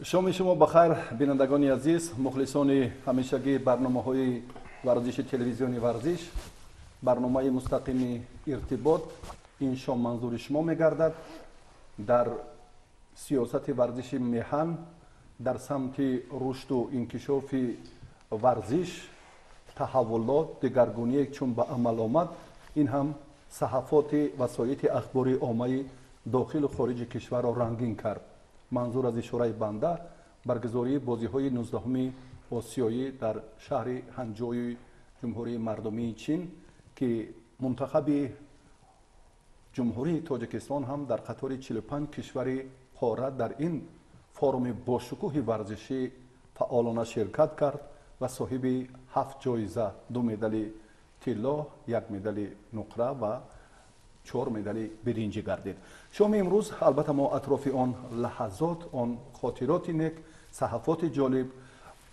Шоми шумо бахайр, бинандагони азиз, мухлисони ҳамешагии барномаҳои варзиши телевизиони «Варзиш». Барномаи мустақими «Иртибот» ин шом манзури шумо мегардад. Дар сиёсати варзиши меҳан, дар самти рушду инкишофи варзиш таҳаввулот, дигаргуние чун ба амал омад, ин ҳам саҳафоти васоити ахбори оммаи дохилу хориҷи кишварро рангин кард. Манзур аз ишораи банда баргузории бозиҳои 19-уми осиёӣ дар шаҳри Ҳанҷои Ҷумҳурии Мардумии Чин, ки мунтахаби Ҷумҳурии Тоҷикистон ҳам дар қатори 45 кишвари қора дар ин форуми бошукӯҳи варзишӣ фаъолона ширкат кард ва соҳиби ҳафт ҷоиза: ду медали тилло, як медали нуқра ва чор медали биринҷӣ гардид. Шоми имрӯз албатта мо атрофи он лаҳазот, он хотироти нек, саҳафоти ҷолиб,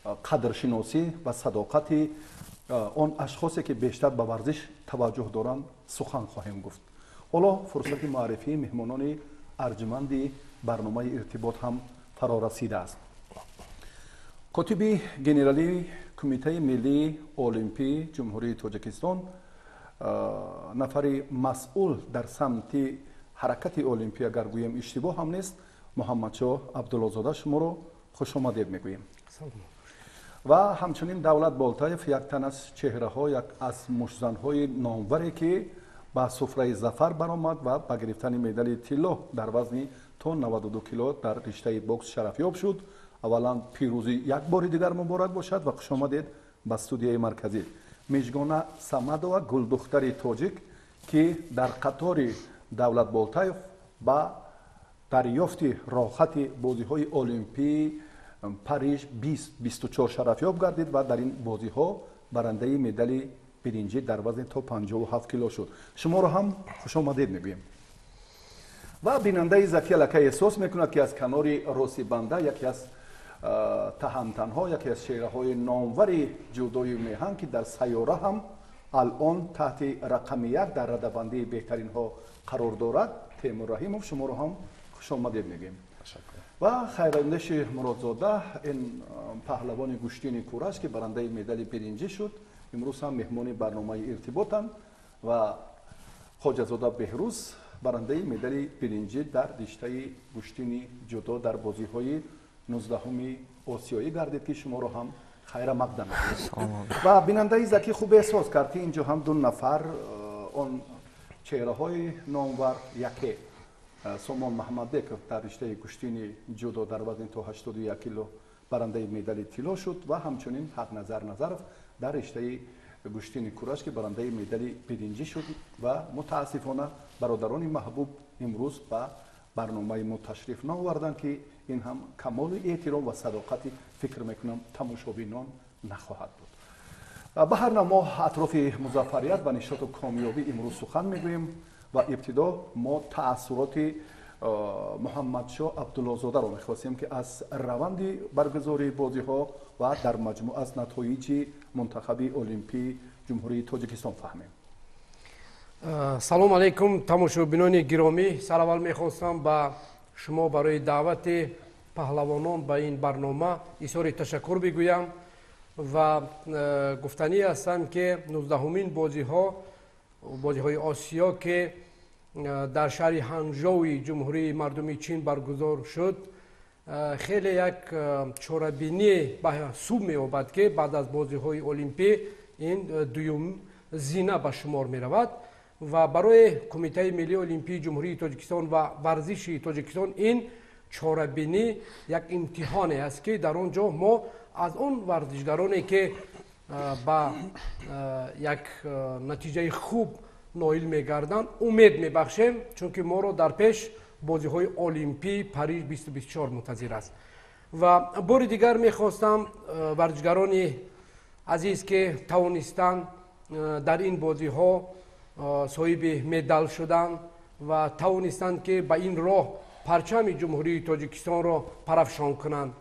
қадршиносӣ ва садоқати он ашхосе, ки бештар ба варзиш таваҷҷӯҳ доранд, сухан хоҳем гуфт. Ҳоло фурсати муаррифии меҳмонони арҷманди барномаи «Иртибот» ҳам фаро расидааст. Котиби генералии Кумитаи миллии олимпии Ҷумҳурии Тоҷикистон, нафари масъул дар самти ҳаракати олимпӣ, агар гӯем, иштибоҳ ҳам нест, Муҳаммадшоҳ Абдуллозода, шуморо хушомадед мегӯем. Ва ҳамчунин Давлат Болтаев, як тан аз чеҳраҳо, як аз муштзанҳои номваре, ки ба суфраи зафар баромад ва ба гирифтани медали тилло дар вазни то 92 кило дар риштаи бокс шарафёб шуд. Аввалан, пирӯзӣ як бори дигар муборак бошад ва хушомадед ба студияи марказӣ. Мижгона Самадова, гулдухтари тоҷик, ки дар қатори Давлат Болтаев ба дарёфти роҳхати бозиҳои олимпии Париж 2024 шарафёб гардид ва дар ин бозиҳо барандаи медали биринҷӣ дар вазни то 57 кило шуд, шуморо ҳам хушомадед мегӯем. Ва бинандаи заки аллакай эҳсос мекунад, ки аз канори рости банда яке аз таҳамтанҳо, яке аз чеҳраҳои номвари ҷудои меҳан, ки дар сайёра ҳам алон таҳти рақами як дар радабандии беҳтаринҳо қарор дорад, Темур Раҳимов, шуморо ҳам хушомадед мегӯем. Ва Хайрандеши Муродзода, ин паҳлавони гӯштини кураш, ки барандаи медали биринҷӣ шуд, имрӯз ҳам меҳмони барномаи «Иртиботанд». Ва Хоҷазода Беҳрӯз, барандаи медали биринҷӣ дар риштаи гӯштини ҷудо дар бозиҳои 19-уми осиёӣ гардид, ки шуморо ҳам хайра мақдам. Ва бинандаи заки хуб эҳсос кард, ки инҷо ҳам ду нафар он чеҳраҳои номвар: яке Сомон Маҳмадбеков, дар риштаи гӯштини ҷудо дар вазни то 81 кило барандаи медали тилло шуд, ва ҳамчунин Ҳақназар Назаров дар риштаи гӯштини кураш, ки барандаи медали биринҷӣ шуд. Ва мутаассифона бародарони маҳбуб имрӯз ба барномаи мо ташриф наоварданд, ки ин ҳам камоли эҳтиром ва садоқати, фикр мекунам, тамошобинон нахоҳад буд. Ба ҳар нав, мо атрофи музаффарият ва нишоту комёбӣ имрӯз сухан мегӯем ва ибтидо мо таассуроти Муҳаммадшоҳ Абдуллозодаро мехостем, ки аз раванди баргузории бозиҳо ва дар маҷмӯъ аз натоиҷи мунтахаби олимпии Ҷумҳурии Тоҷикистон фаҳмем. Салом алейкум, тамошобинони гиромӣ. Сараввал мехостам ба шумо барои даъвати паҳлавонон ба ин барнома изҳори ташаккур бигӯям ва гуфтанӣ ҳастам, ки 19-умин бозиҳо, бозиҳои Осиё, ки дар шаҳри Ҳанжоуи Ҷумҳурии Мардумии Чин баргузор шуд, хеле як чорабинӣ ба ҳисоб меёбад, ки баъд аз бозиҳои олимпӣ ин дуюм зина ба шумор меравад. Ва барои Кумитаи миллии олимпии Ҷумҳурии Тоҷикистон ва варзиши Тоҷикистон ин чорабинӣ як имтиҳоне аст, ки дар он ҷо мо аз он варзишгароне, ки ба як натиҷаи хуб ноил мегарданд, умед мебахшем, чунки моро дар пеш бозиҳои олимпии Париж 2024 мунтазир аст. Ва бори дигар мехостам варзишгарони азиз, ки тавонистанд дар ин бозиҳо соҳиби медал шуданд ва тавонистанд, ки ба ин роҳ парчами Ҷумҳурии Тоҷикистонро парафшон кунанд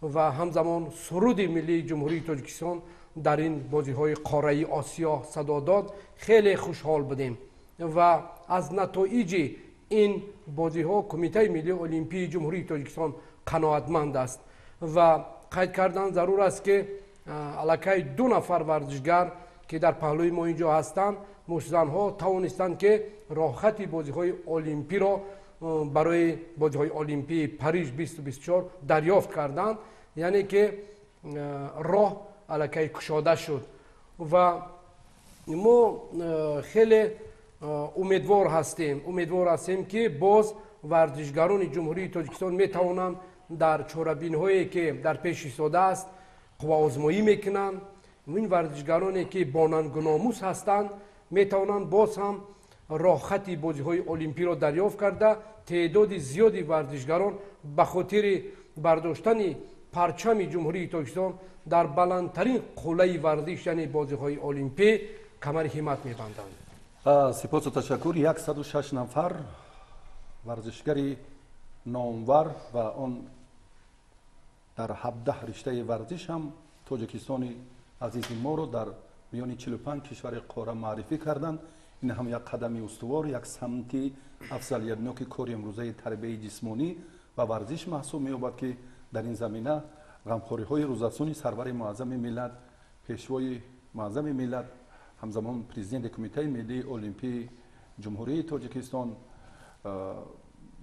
ва ҳамзамон суруди миллии Ҷумҳурии Тоҷикистон дар ин бозиҳои қораи Осиё садо дод, хеле хушҳол будем. Ва аз натоиҷи ин бозиҳо Кумитаи миллии олимпии Ҷумҳурии Тоҷикистон қаноатманд аст. Ва қайд кардан зарур аст, ки аллакай 2 нафар варзишгар, ки дар паҳлӯи мо инҷо ҳастанд, муштзанҳо тавонистанд, ки роҳхати бозиҳои олимпиро барои бозиҳои олимпии Париж 2024 дарёфт карданд, яъне ки роҳ аллакай кушода шуд. Ва мо хеле умедвор ҳастем, ки боз варзишгарони Ҷумҳурии Тоҷикистон метавонанд дар чорабинҳое, ки дар пеш истодааст, қувваозмоӣ мекунанд. Ин варзишгароне, ки бо нангу номус ҳастанд, метавонанд боз ҳам роҳхати бозиҳои олимпиро дарёфт карда, теъдоди зиёди варзишгарон ба хотири бардоштани парчами Ҷумҳурии Тоҷикистон дар баландтарин қуллаи варзиш, яъне бозиҳои олимпӣ, камари ҳиммат мебанданд. Сипосу ташаккур. 106 нафар варзишгари номвар ва он дар 17 риштаи варзиш ҳам Тоҷикистони азизи моро дар миёни 45 кишвари қора маърифӣ карданд. Ин ҳам як қадами устувор, як самти афзалиятноки кори имрӯзаи тарбияи ҷисмонӣ ва варзиш маҳсуб меёбад, ки дар ин замина ғамхориҳои рӯзафзуни сарвари муаззами миллат, пешвои муаззами миллат, ҳамзамон президенти Кумитаи миллии олимпии Ҷумҳурии Тоҷикистон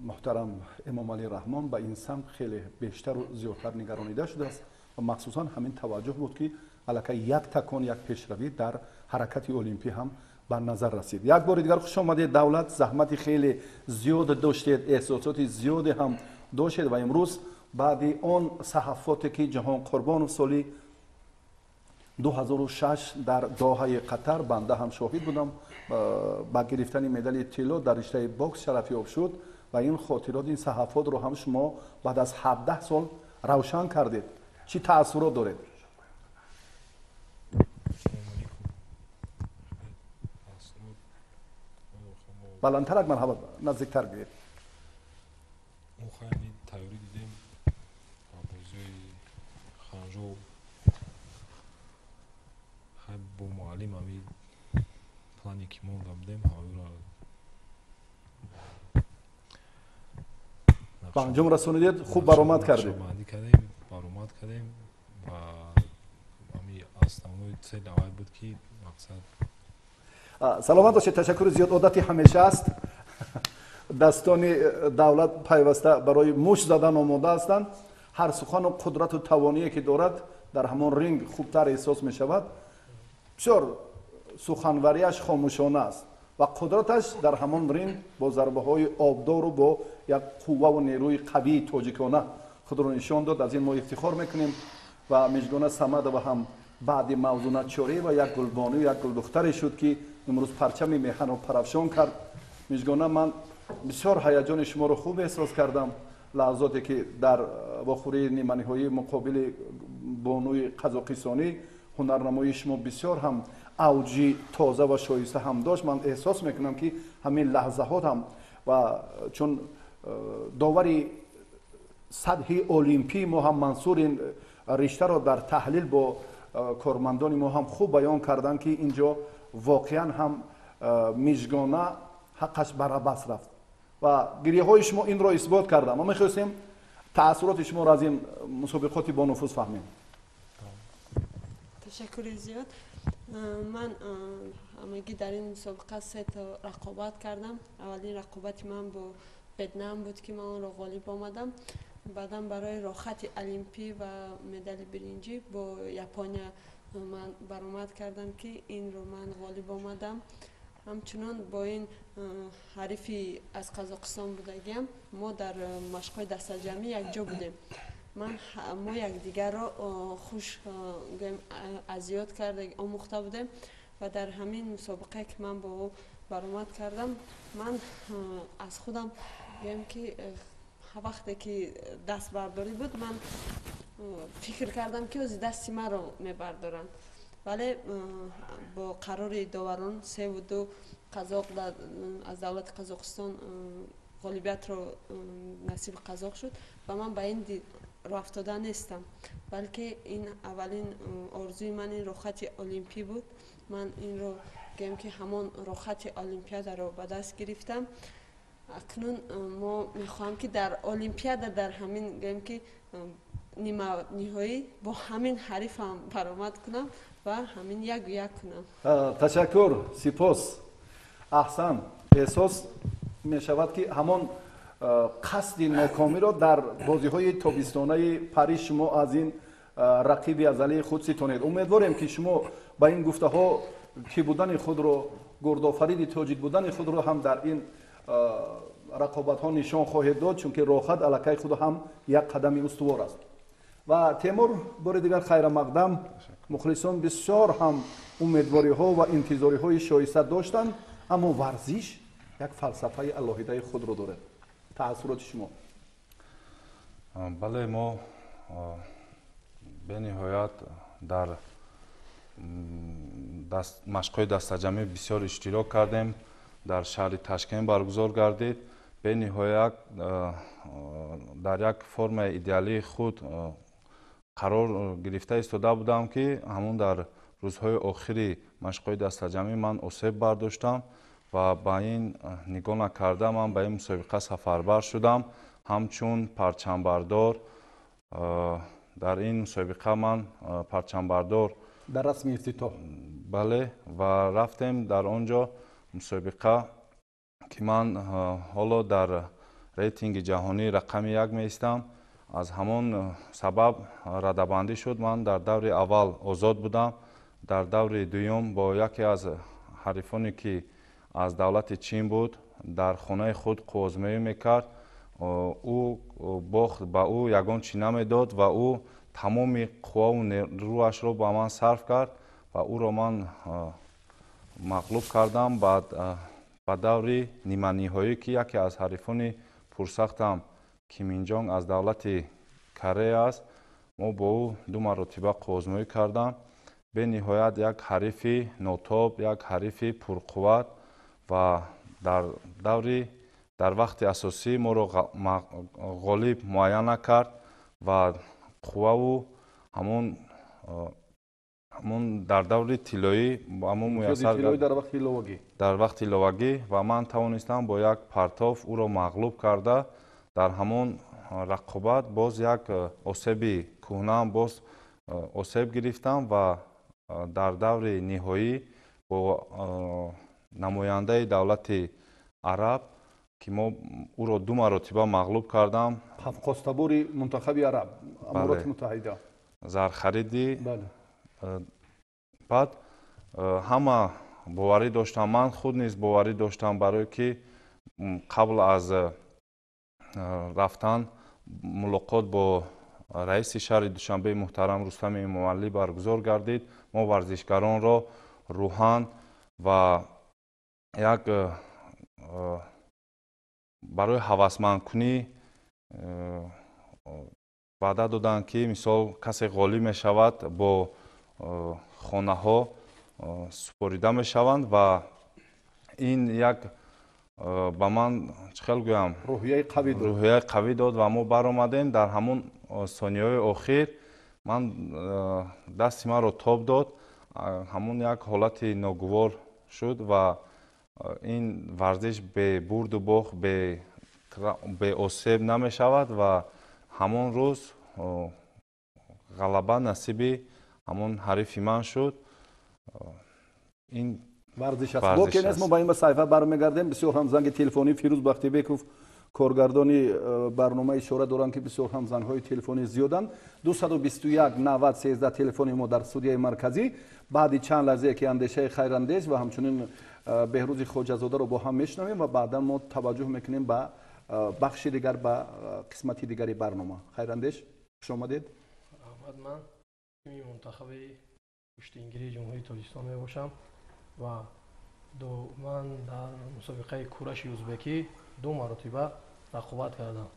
муҳтарам Эмомалӣ Раҳмон ба ин самт хеле бештару зиёдтар нигаронида шудааст ва махсусан ҳамин таваҷҷӯҳ буд, ки аллакай як такон, як пешравӣ дар ҳаракати олимпӣ ҳам ба назар расид. Як бори дигар хуш омадед, Давлат. Заҳмати хеле зиёд доштед, эҳсосоти зиёде ҳам доштед ва имрӯз баъди он саҳафоте, ки Ҷаҳон Қурбонов соли 2006 дар Доҳаи Қатар, банда ҳам шоҳид будам, ба гирифтани медали тилло дар риштаи бокс шарафёб шуд ва ин хотирот, ин саҳафотро ҳам шумо баъд аз 17 сол равшан кардед. Чӣ таассурот доред? Баландтарак, марҳабат, наздиктар гиред. Мо хеле тайёрӣ дидем ба бозиҳои Ханжоу. Бо муаллим ҳами плане, ки монда будем, ҳамаро ба анҷом расонидед, хуб баромад кардед. Кардем, баромад кардем ва ҳами основной цель аввал буд, ки мақсад. Саломат бошед, ташаккури зиёд. Одати ҳамеша аст, дастони Давлат пайваста барои мушт задан омода ҳастанд. Ҳар сухану қудрату тавоние, ки дорад, дар ҳамон ринг хубтар эҳсос мешавад. Бисёр суханварияш хомӯшона аст ва қудраташ дар ҳамон ринг бо зарбаҳои обдору бо як қувваву нерӯи қавии тоҷикона худро нишон дод. Аз ин мо ифтихор мекунем. Ва Мижгона Самадова ҳам баъди Мавзуна Чореева як гулбону, як гулдухтаре шуд, ки имрӯз парчами меҳанро парафшон кард. Мижгона, ман бисёр ҳаяҷони шуморо хуб эҳсос кардам. Лаҳзоте, ки дар вохӯрии ниманиҳоӣ муқобили бонуи қазоқистонӣ ҳунарнамоии шумо бисёр ҳам авҷи тоза ва шоиста ҳам дошт. Ман эҳсос мекунам, ки ҳамин лаҳзаҳот ҳам ва чун довари сатҳи олимпии мо ҳам Мансур ин риштаро дар таҳлил бо кормандони мо ҳам хуб баён карданд, ки инҷо воқеан ҳам Мижгона ҳаққаш барабас рафт ва гирияҳои шумо инро исбот кардам. Мо мехостем таассуроти шуморо аз ин мусобиқоти бонуфуз фаҳмем. Ташаккури зиёд. Ман ҳамагӣ дар ин мусобиқа се то рақобат кардам. Аввалин рақобати ман бо Ветнам буд, ки ман онро ғолиб омадам. Баъдан барои роҳхати олимпӣ ва медали биринҷӣ бо Япония ман баромад кардам, ки инро ман ғолиб омадам. Ҳамчунон бо ин ҳарифи аз Қазоқистон будагиам мо дар машқҳои дастаҷамъӣ якҷо будем. Мо якдигарро хуш гӯем азёд карда омӯхта будем ва дар ҳамин мусобиқае, ки ман бо ӯ баромад кардам, ман аз худам гӯем, ки вақте ки дастбардорӣ буд, ман фикр кардам, ки ози дасти маро мебардоранд, вале бо қарори доварон 3-2 қазоқ аз давлати Қазоқистон ғолибиятро насиби қазоқ шуд. Ва ман ба ин роҳафтода нестам, балки ин аввалин орзуи ман ин роҳхати олимпӣ буд. Ман инро гӯем, ки ҳамон роҳхати олимпиадаро ба даст гирифтам. Акнун мо мехоҳам, ки дар олимпиада дар ҳамин гӯем, ки ниманиҳоӣ бо ҳамин ҳарифам баромад кунам ва ҳамин яку як кунам. Ташаккур, сипос, аҳсан. Эҳсос мешавад, ки ҳамон қасди нокомиро дар бозиҳои тобистонаи Париж шумо аз ин рақиби азалии худ ситонед. Умедворем, ки шумо ба ин гуфтаҳо кӣ будани худро, гурдофариди тоҷик будани худро ҳам дар ин рақобатҳо нишон хоҳед дод, чунки роҳат аллакай худ ҳам як қадами устувор аст. Ва Темур, бори дигар хайрамақдам. Мухлисон бисёр ҳам умедвориҳо ва интизориҳои шоиста доштанд, аммо варзиш як фалсафаи алоҳидаи худро дорад. Таассуроти шумо? Бале, мо бениҳоят дар машқҳои дастаҷамъӣ бисёр иштирок кардем. Дар шаҳри Ташкент баргузор гардид. Бениҳоят дар як формаи идеалии худ қарор гирифта истода будам, ки ҳамун дар рӯзҳои охири машқҳои дастаҷамъӣ ман осеб бардоштам ва ба ин нигоҳ накарда ман ба ин мусобиқа сафарбар шудам ҳамчун парчамбардор. Дар ин мусобиқа ман парчамбардор дар расми ифтитоҳ. Бале, ва рафтем дар он ҷо мусобиқа, ки ман ҳоло дар рейтинги ҷаҳонӣ рақами як меистам. Аз ҳамон сабаб радабандӣ шуд. Ман дар даври аввал озод будам. Дар даври дуюм бо яке аз ҳарифоне, ки аз давлати Чин буд, дар хонаи худ қувваозмоӣ мекард. Ӯ бохт, ба ӯ ягон чӣ намедод ва ӯ тамоми қувваву нерӯашро ба ман сарф кард ва ӯро ман мағлуб кардам ба даври ниманиҳоӣ, ки яке аз ҳарифони пурсахтам Киминҷонг аз давлати Корея аст. Мо бо ӯ ду маротиба қувваозмоӣ кардам. Бениҳоят як ҳарифи нотоб, як ҳарифи пурқувват ва дар даври дар вақти асосӣ моро ғолиб муайян накард ва қувваву ҳамун дар даври тиллоӣ ба мо муяссар дар вақти иловагӣ. Дар вақти иловагӣ ва ман тавонистам бо як партов ӯро мағлуб карда, дар ҳамон рақобат боз як осеби кӯҳнаам боз осеб гирифтам ва дар даври ниҳоӣ бо намояндаи давлати араб, ки мо ӯро ду маротиба мағлуб кардам. Қафқозтабори мунтахаби араб, Амороти Муттаҳида. Зархариди. Баъд ҳама боварӣ доштам, ман худ низ боварӣ доштам, барое ки қабл аз рафтан мулоқот бо раиси шаҳри Душанбеи муҳтарам Рустами Эмомалӣ баргузор гардид. Мо варзишгаронро рӯҳан ва як барои ҳавасмандкунӣ ваъда доданд, ки мисол касе ғолиб мешавад, бо хонаҳо супорида мешаванд ва ин як ба ман, чӣ хел гӯям, рӯҳияи қавӣ дод. Рӯҳияи қавӣ дод ва мо баромадем. Дар ҳамон сонияҳои охир ман дасти маро тоб дод. Ҳамон як ҳолати ногувор шуд ва ин варзиш бе бурду бохт, беосеб намешавад ва ҳамон рӯз ғалаба насиби ҳамон ҳарифи ман шуд. Ин варзиш аст. Боке нест, мо ба ин саҳифа бармегардем. Бисёр ҳам занги телефонӣ, Фирӯз Бахтибеков, коргардони барнома, ишора доранд, ки бисёр ҳам зангҳои телефонӣ зиёданд. 221 90 13 телефони мо дар студияи марказӣ. Баъди чанд лаҳзае ки андешаи хайрандеш ва ҳамчунин Беҳрӯзи Хоҷазодаро бо ҳам мешунавем ва баъдан мо таваҷҷӯҳ мекунем ба бахши дигар, ба қисмати дигари барнома. Хайрандеш, хуш омадед. Раҳмат. Ман тими мунтахаби гӯштингирии Ҷумҳурии Тоҷикистон мебошам ва ман дар мусобиқаи кураши узбекӣ ду маротиба рақобат кардам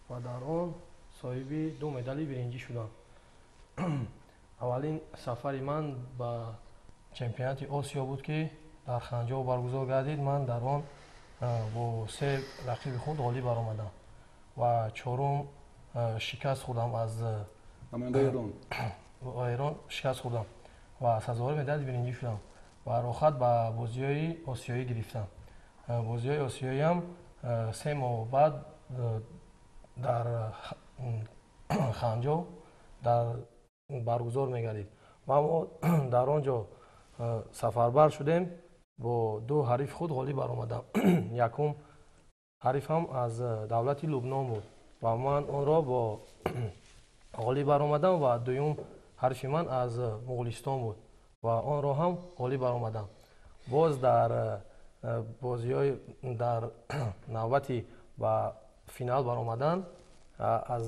ва дар он соҳиби ду медали биринҷӣ шудам. Аввалин сафари ман ба чемпионати Осиё буд, ки дар Ханҷоу баргузор гардид. Ман дар он бо се рақиби худ ғолиб баромадам ва чорум шикаст хӯрдам аз Эрон, шикаст хӯрдам ва сазовори медали биринҷӣ шудам ва роҳхат ба бозиҳои осиёӣ гирифтам. Бозиҳои осиёиам 3 моҳ баъд дар Ханҷоу Дар баргузор мегардид ва мо дар он ҷо сафарбар шудем. Бо ду ҳарифи худ ғолиб баромадам. Якум ҳарифам аз давлати Лубнон буд ва ман онро бо ғолиб баромадам ва дуюм ҳарифи ман аз Муғулистон буд ва онро ҳам ғолиб баромадам. Боз дар бозиҳои дар навбати ба финал баромадан аз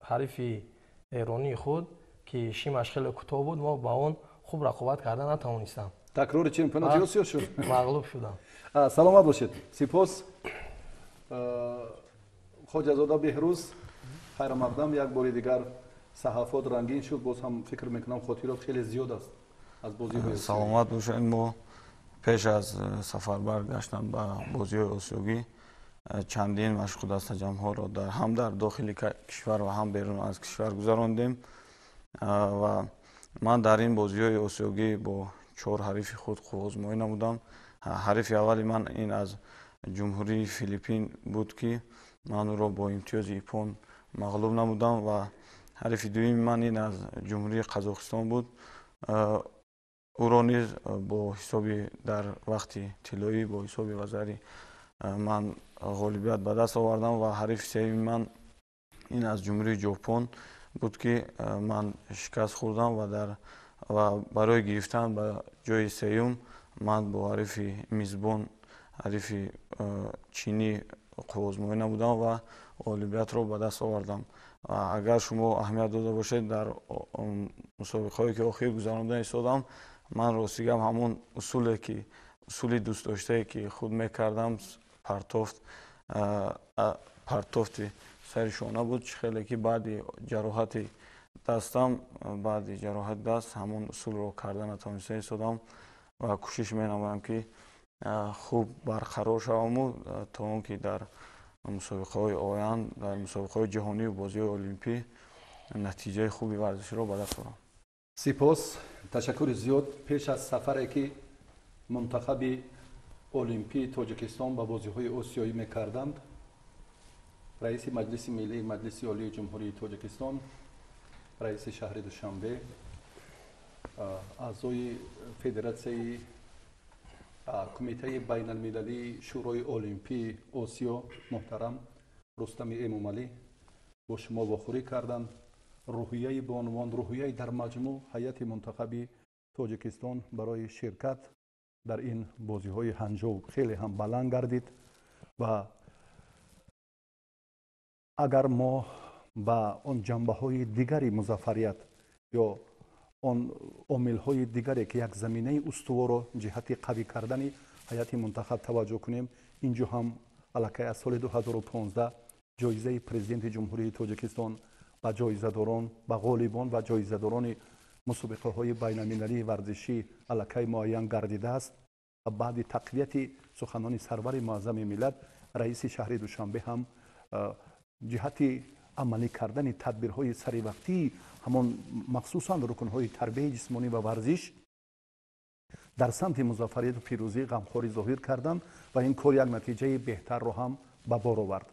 ҳарифи эронии худ, ки шимаш хеле кӯтоҳ буд, мо ба он хуб рақобат карда натавонистам. Такрори чемпионати Осиё шуд. Мағлуб шудам. Саломат бошед. Сипос. Хоҷазода Беҳрӯз, хайрамақдам, як бори дигар саҳафот рангин шуд. Боз ҳам фикр мекунам, хотирот хеле зиёд аст аз бозиҳои. Саломат бошед. Мо пеш аз сафарбар гаштан ба бозиҳои осиёгӣ чандин машқу дастаҷамъҳоро ҳам дар дохили кишвар ва ҳам берун аз кишвар гузарондем ва ман дар ин бозиҳои осиёгӣ бо чор ҳарифи худ қувваозмоӣ намудам. Ҳарифи аввали ман ин аз ҷумҳурии Филиппин буд, ки ман ӯро бо имтиёзи иппон мағлуб намудам, ва ҳарифи дуюми ман ин аз ҷумҳурии Қазоқистон буд. Ӯро низ бо ҳисоби дар вақти тиллоӣ бо ҳисоби вазари ман ғолибият ба даст овардам, ва ҳарифи сеюми ман ин аз ҷумҳурии Ҷопон буд, ки ман шикаст хӯрдам ва барои гирифтан ба ҷои сеюм ман бо ҳарифи мизбон, ҳарифи чинӣ қувваозмоӣ намудам ва ғолибиятро ба даст овардам. Агар шумо аҳамият дода бошед, дар мусобиқаҳое ки охир гузаронда истодам, ман рости гап ҳамон усуле ки усули дӯстдоштае ки худ мекардам, партофт, партофти сари шона буд. Чӣ хеле ки баъди ҷароҳати дастам, баъди ҷароҳати даст ҳамон усулро карда натавониста истодам ва кӯшиш менамоям, ки хуб барқарор шаваму то он ки дар мусобиқаҳои оянд, дар мусобиқаҳои ҷаҳонию бозиҳои олимпӣ натиҷаи хуби варзиширо ба даст орам. Сипос, ташаккури зиёд. Пеш аз сафаре ки мунтахаби олимпии Тоҷикистон ба бозиҳои осиёӣ мекарданд, раиси Маҷлиси Миллии Маҷлиси Олии Ҷумҳурии Тоҷикистон, раиси шаҳри Душанбе, аъзои федератсияи Кумитаи байналмилалии Шӯрои Олимпии Осиё муҳтарам Рустами Эмомалӣ бо шумо вохӯрӣ карданд. Рӯҳияи бонувон, рӯҳияи дар маҷмӯъ ҳайати мунтахаби Тоҷикистон барои ширкат дар ин бозиҳои Ҳанҷоу хеле ҳам баланд гардид. Ва агар мо ба он ҷанбаҳои дигари музаффарият ё он омилҳои дигаре, ки як заминаи устуворро ҷиҳати қавӣ кардани ҳайати мунтахаб таваҷҷӯҳ кунем, инҷо ҳам аллакай аз соли 2015 ҷоизаи Президенти Ҷумҳурии Тоҷикистон ба ҷоизадорон, ба ғолибон ва ҷоизадорони мусобиқаҳои байналмилалии варзишӣ аллакай муайян гардидааст. Ва баъди тақвияти суханони сарвари муаззами миллат, раиси шаҳри Душанбе ҳам ҷиҳати амалӣ кардани тадбирҳои саривақтии ҳамон, махсусан рукнҳои тарбияи ҷисмонӣ ва варзиш дар самти музаффарияту пирӯзӣ ғамхорӣ зоҳир карданд ва ин кор як натиҷаи беҳтарро ҳам ба бор овард.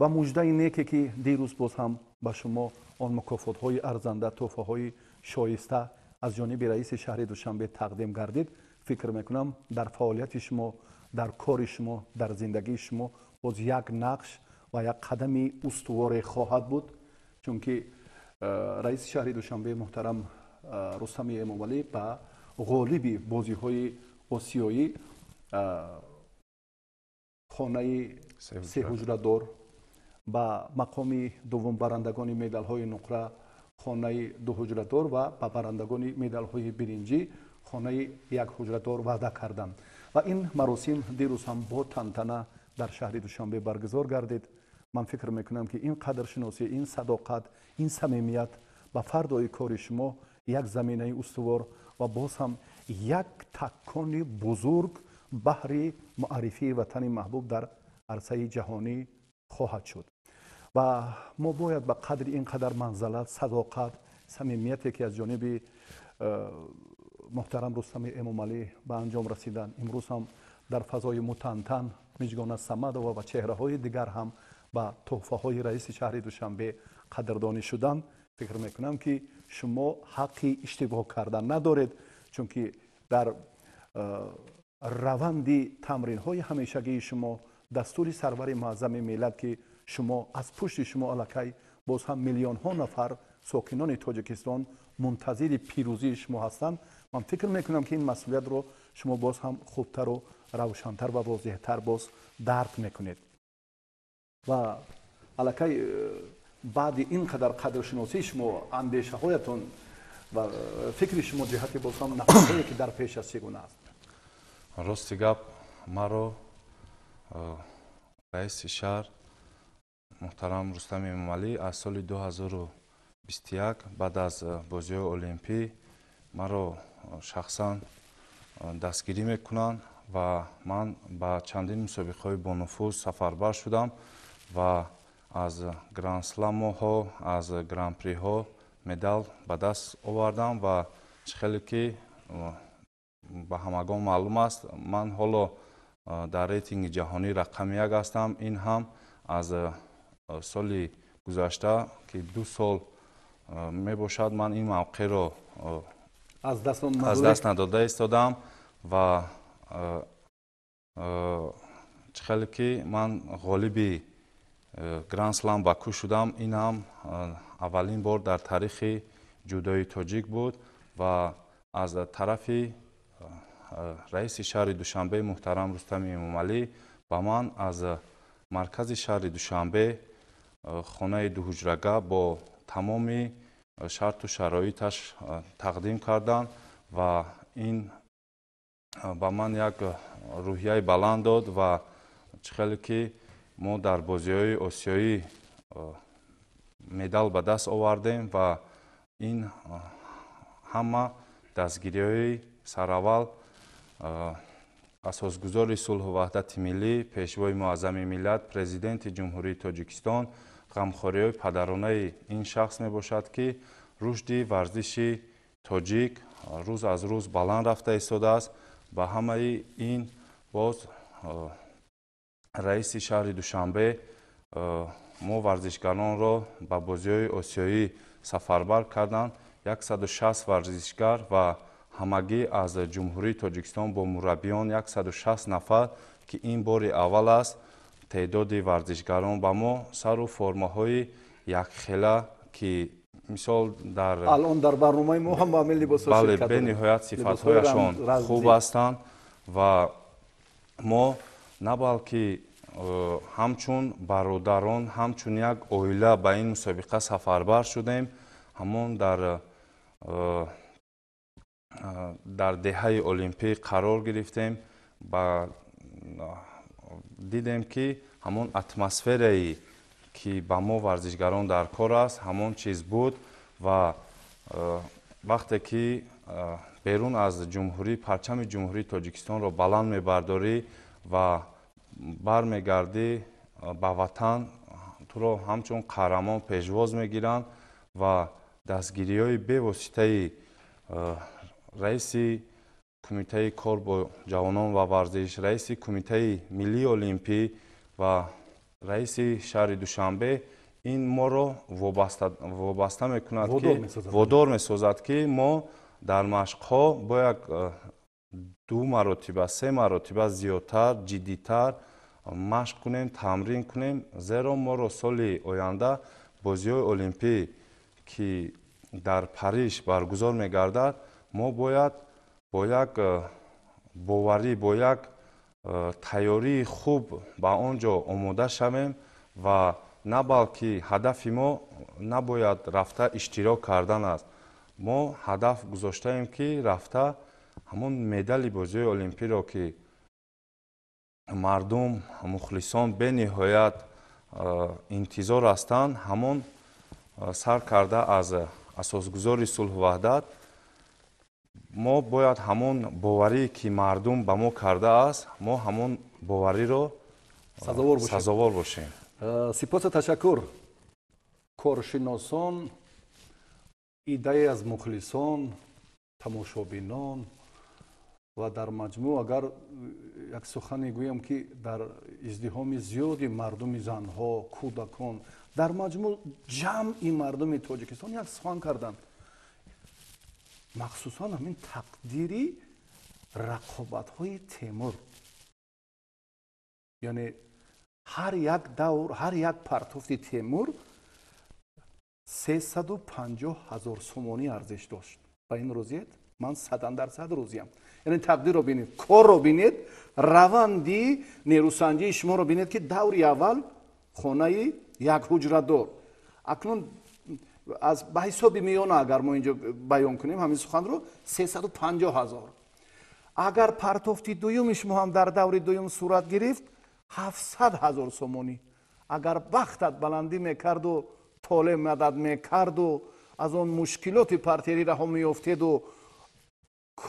Ва муждаи неке, ки дирӯз боз ҳам ба шумо он мукофотҳои арзанда, тӯҳфаҳои шоиста аз ҷониби раиси шаҳри Душанбе тақдим гардид, фикр мекунам, дар фаъолияти шумо, дар кори шумо, дар зиндагии шумо боз як нақш ва як қадами устуворе хоҳад буд, чунки раиси шаҳри Душанбе муҳтарам Рустами Эмомалӣ ба ғолиби бозиҳои осиёӣ хонаи сеҳуҷрадор, ба мақоми дуввум барандагони медалҳои нуқра хонаи дуҳуҷрадор ва ба барандагони медалҳои биринҷӣ хонаи якҳуҷрадор ваъда карданд. Ва ин маросим дирӯз ҳам бо тантана дар шаҳри Душанбе баргузор гардид. Ман фикр мекунам, ки ин қадршиносӣ, ин садоқат, ин самимият ба фардои кори шумо як заминаи устувор ва боз ҳам як такони бузург баҳри муаррифии ватани маҳбуб дар арсаи ҷаҳонӣ хоҳад шуд. Ва мо бояд ба қадри ин қадар манзалат, садоқат, самимияте, ки аз ҷониби муҳтарам Рустами Эмомалӣ ба анҷом расиданд, имрӯз ҳам дар фазои мутантан Миҷгона Самадова ва чеҳраҳои дигар ҳам ба тӯҳфаҳои раиси шаҳри Душанбе қадрдонӣ шуданд. Фикр мекунам, ки шумо ҳаққи иштибоҳ кардан надоред, чунки дар раванди тамринҳои ҳамешагии шумо дастури сарвари муаззами миллат, ки шумо аз пушти шумо аллакай боз ҳам миллионҳо нафар сокинони Тоҷикистон мунтазири пирӯзии шумо ҳастанд. Ман фикр мекунам, ки ин масъулиятро шумо боз ҳам хубтару равшантар ва возеҳтар боз дарк мекунед. Ва аллакай баъди ин қадар қадршиносии шумо, андешаҳоятон ва фикри шумо ҷиҳати боз ҳам нафарҳое, ки дар пеш аст, чӣ гуна аст? Рости гап, маро раиси шаҳр муҳтарам Рустами Эмомалӣ аз соли 2021 баъд аз бозиҳои олимпӣ маро шахсан дастгирӣ мекунанд ва ман ба чандин мусобиқаҳои бонуфуз сафарбар шудам ва аз грандсламоҳо, аз гран-приҳо медал ба даст овардам. Ва чӣ хеле ки ба ҳамагон маълум аст, ман ҳоло дар рейтинги ҷаҳонӣ рақами як ҳастам. Ин ҳам аз соли гузашта, ки 2 сол мебошад, ман ин мавқеъро аз даст надода истодам. Ва чӣ хеле ки ман ғолиби гранд-слам Баку шудам, ин ҳам аввалин бор дар таърихи ҷудои тоҷик буд. Ва аз тарафи раиси шаҳри Душанбе муҳтарам Рустами Эмомалӣ ба ман аз маркази шаҳри Душанбе хонаи дуҳуҷрага бо тамоми шарту шароиташ тақдим карданд ва ин ба ман як рӯҳияи баланд дод. Ва чӣ хеле ки мо дар бозиҳои осиёӣ медал ба даст овардем ва ин ҳама дастгириҳои сараввал асосгузори сулҳу ваҳдати миллӣ, пешвои муаззами миллат, Президенти Ҷумҳурии Тоҷикистон, ғамхориҳои падаронаи ин шахс мебошад, ки рушди варзиши тоҷик рӯз аз рӯз баланд рафта истодааст. Ба ҳамаи ин боз раиси шаҳри Душанбе мо варзишгаронро ба бозиҳои осиёӣ сафарбар карданд, 160 варзишгар ва ҳамагӣ аз Ҷумҳурии Тоҷикистон бо мураббиён 160 нафар, ки ин бори аввал аст теъдоди варзишгарон ба мо сару формаҳои якхела, ки мисол дар Алон дар барномаи мо ҳам ба ҳамин либосҳо Бале, бениҳоят сифатҳояшон хуб ҳастанд. Ва мо на балки ҳамчун бародарон, ҳамчун як оила ба ин мусобиқа сафарбар шудем. Ҳамон дар деҳаи олимпӣ қарор гирифтем, ба дидем, ки ҳамон атмосферае, ки ба мо варзишгарон дар кор аст, ҳамон чиз буд. Ва вақте ки берун аз ҷумҳурӣ парчами Ҷумҳурии Тоҷикистонро баланд мебардорӣ ва бармегардӣ ба ватан, туро ҳамчун қаҳрамон пешвоз мегиранд. Ва дастгириҳои бевоситаи раиси Кумитаи кор бо ҷавонон ва варзиш, раиси Кумитаи миллии олимпӣ ва раиси шаҳри Душанбе ин моро вобаста мекунад, ки водор месозад, ки мо дар машқҳо бояд ду маротиба, се маротиба зиёдтар, ҷиддитар машқ кунем, тамрин кунем, зеро моро соли оянда бозиҳои олимпӣ, ки дар Париж баргузор мегардад, мо бояд бо як боварӣ, бо як тайёрии хуб ба он ҷо омода шавем. Ва на балки ҳадафи мо набояд рафта иштирок кардан аст, мо ҳадаф гузоштаем, ки рафта ҳамон медали бозиҳои олимпиро, ки мардум, мухлисон бениҳоят интизор ҳастанд, ҳамон сар карда аз асосгузори сулҳу ваҳдат, мо бояд ҳамон боварие, ки мардум ба мо кардааст, мо ҳамон бовариро сазовор бошем. Сипосу ташаккур. Коршиносон, иддае аз мухлисон, тамошобинон Ва дар маҷмӯъ агар як сухане гӯям, ки дар издиҳоми зиёди мардуми, занҳо, кӯдакон, дар маҷмӯъ ҷамъи мардуми Тоҷикистон як сухан карданд, махсусан ҳамин тақдири рақобатҳои Темур, яъне ҳар як давр, ҳар як партофти Темур 350 000 сомонӣ арзиш дошт. Ба ин розиед? Ман 100% розиям. Яъне тақдирро бинед, корро бинед, раванди нерӯсанҷии шуморо бинед, ки даври аввал хонаи як ҳуҷрадор. Акнун аз ба ҳисоби миёна агар мо инҷо баён кунем ҳамин суханро, 350 000. Агар партофти дуюми шумо ҳам дар даври дуюм сурат гирифт, 700 000 сомонӣ. Агар бахтат баландӣ мекарду, толе мадад мекарду, аз он мушкилоти партерӣ раҳо меёфтеду,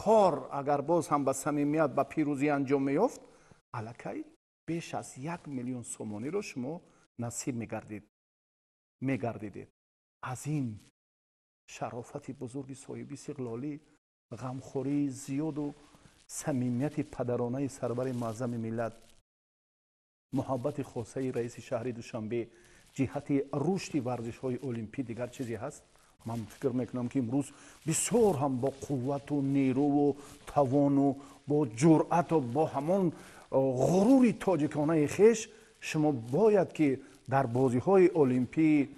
кор агар боз ҳам ба самимият ба пирӯзӣ анҷом меёфт, аллакай беш аз 1 миллион сомониро шумо насиб мегардидед. Аз ин шарофати бузурги соҳиби истиқлолӣ, ғамхории зиёду самимияти падаронаи сарвари муаззами миллат, муҳаббати хосаи раиси шаҳри Душанбе ҷиҳати рушди варзишҳои олимпӣ дигар чизе ҳаст? Ман фикр мекунам, ки имрӯз бисёр ҳам бо қуввату нерӯву тавону бо ҷуръату бо ҳамон ғурури тоҷиконаи хеш шумо бояд, ки дар бозиҳои олимпии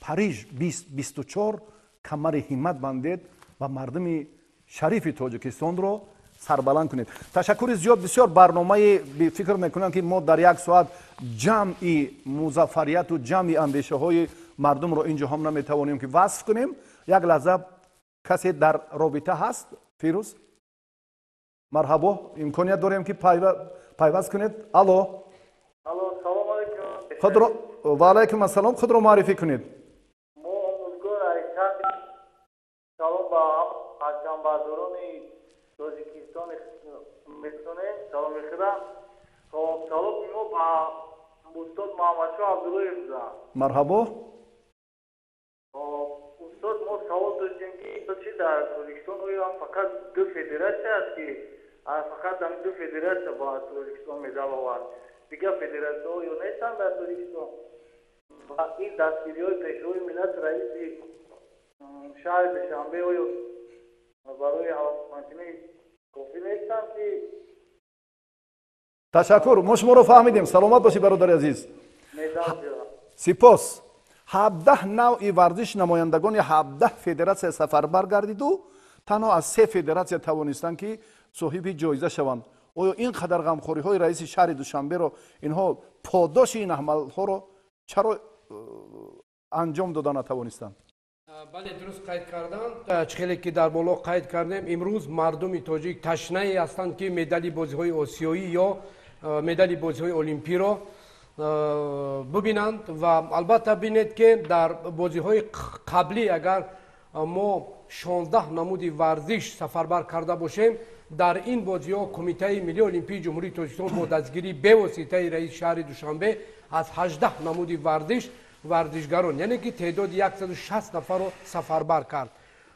Париж 2024 камари ҳиммат бандед ва мардуми шарифи Тоҷикистонро сарбаланд кунед. Ташаккури зиёд. Бисёр барномаи, фикр мекунам, ки мо дар як соат ҷамъи музаффарияту ҷамъи андешаҳои мардумро инҷо ҳам наметавонем, ки васф кунем. Як лаҳза, касе дар робита ҳаст. Фирӯз, марҳабо, имконият дорем, ки пайваст кунед. Алло. Алло, салом алейкум. Худро, ва алайкум ассалом, худро муаррифӣ кунед. Мо омӯзгор Александр. Салом ба парчамбардорони Тоҷикистон мерасонем саломи худам. Хоб, саломи мо ба устод Муҳаммадшоҳ Абдуллоев буда. Марҳабо. Хоб, устод, мо савол доштем, ки чи дар Тоҷикистон оё фақат ду федератсия аст, ки фақат ҳамин ду федератсия ба Тоҷикистон медал овард, дигар федератсияҳо ё нестанд дар Тоҷикистон? Ва ин дастгириҳои пешвои миллат, раиси шаҳри Душанбе оё барои ҳавасмандкунӣ кофӣ нестанд, ки Ташаккур, мо шуморо фаҳмидем. Саломат бошӣ, бародари азиз. Медал биёранд? Сипос. 17 навъи варзиш, намояндагони 17 федератсия сафарбар гардиду танҳо аз се федератсия тавонистанд, ки соҳиби ҷоиза шаванд. Оё ин қадар ғамхориҳои раиси шаҳри Душанберо инҳо подоши ин амалҳоро чаро анҷом дода натавонистанд? Бале, дуруст қайд карданд. Чӣ хеле ки дар боло қайд кардем, имрӯз мардуми тоҷик ташнае ҳастанд, ки медали бозиҳои осиёӣ ё медали бозиҳои олимпиро бубинанд. Ва албатта бинед, ки дар бозиҳои қаблӣ агар мо 16 намуди варзиш сафарбар карда бошем, дар ин бозиҳо Кумитаи миллии олимпии Ҷумҳурии Тоҷикистон бо дастгирии бевоситаи раиси шаҳри Душанбе аз 18 намуди варзиш варзишгарон, яъне ки теъдоди 160 нафарро сафарбар кард.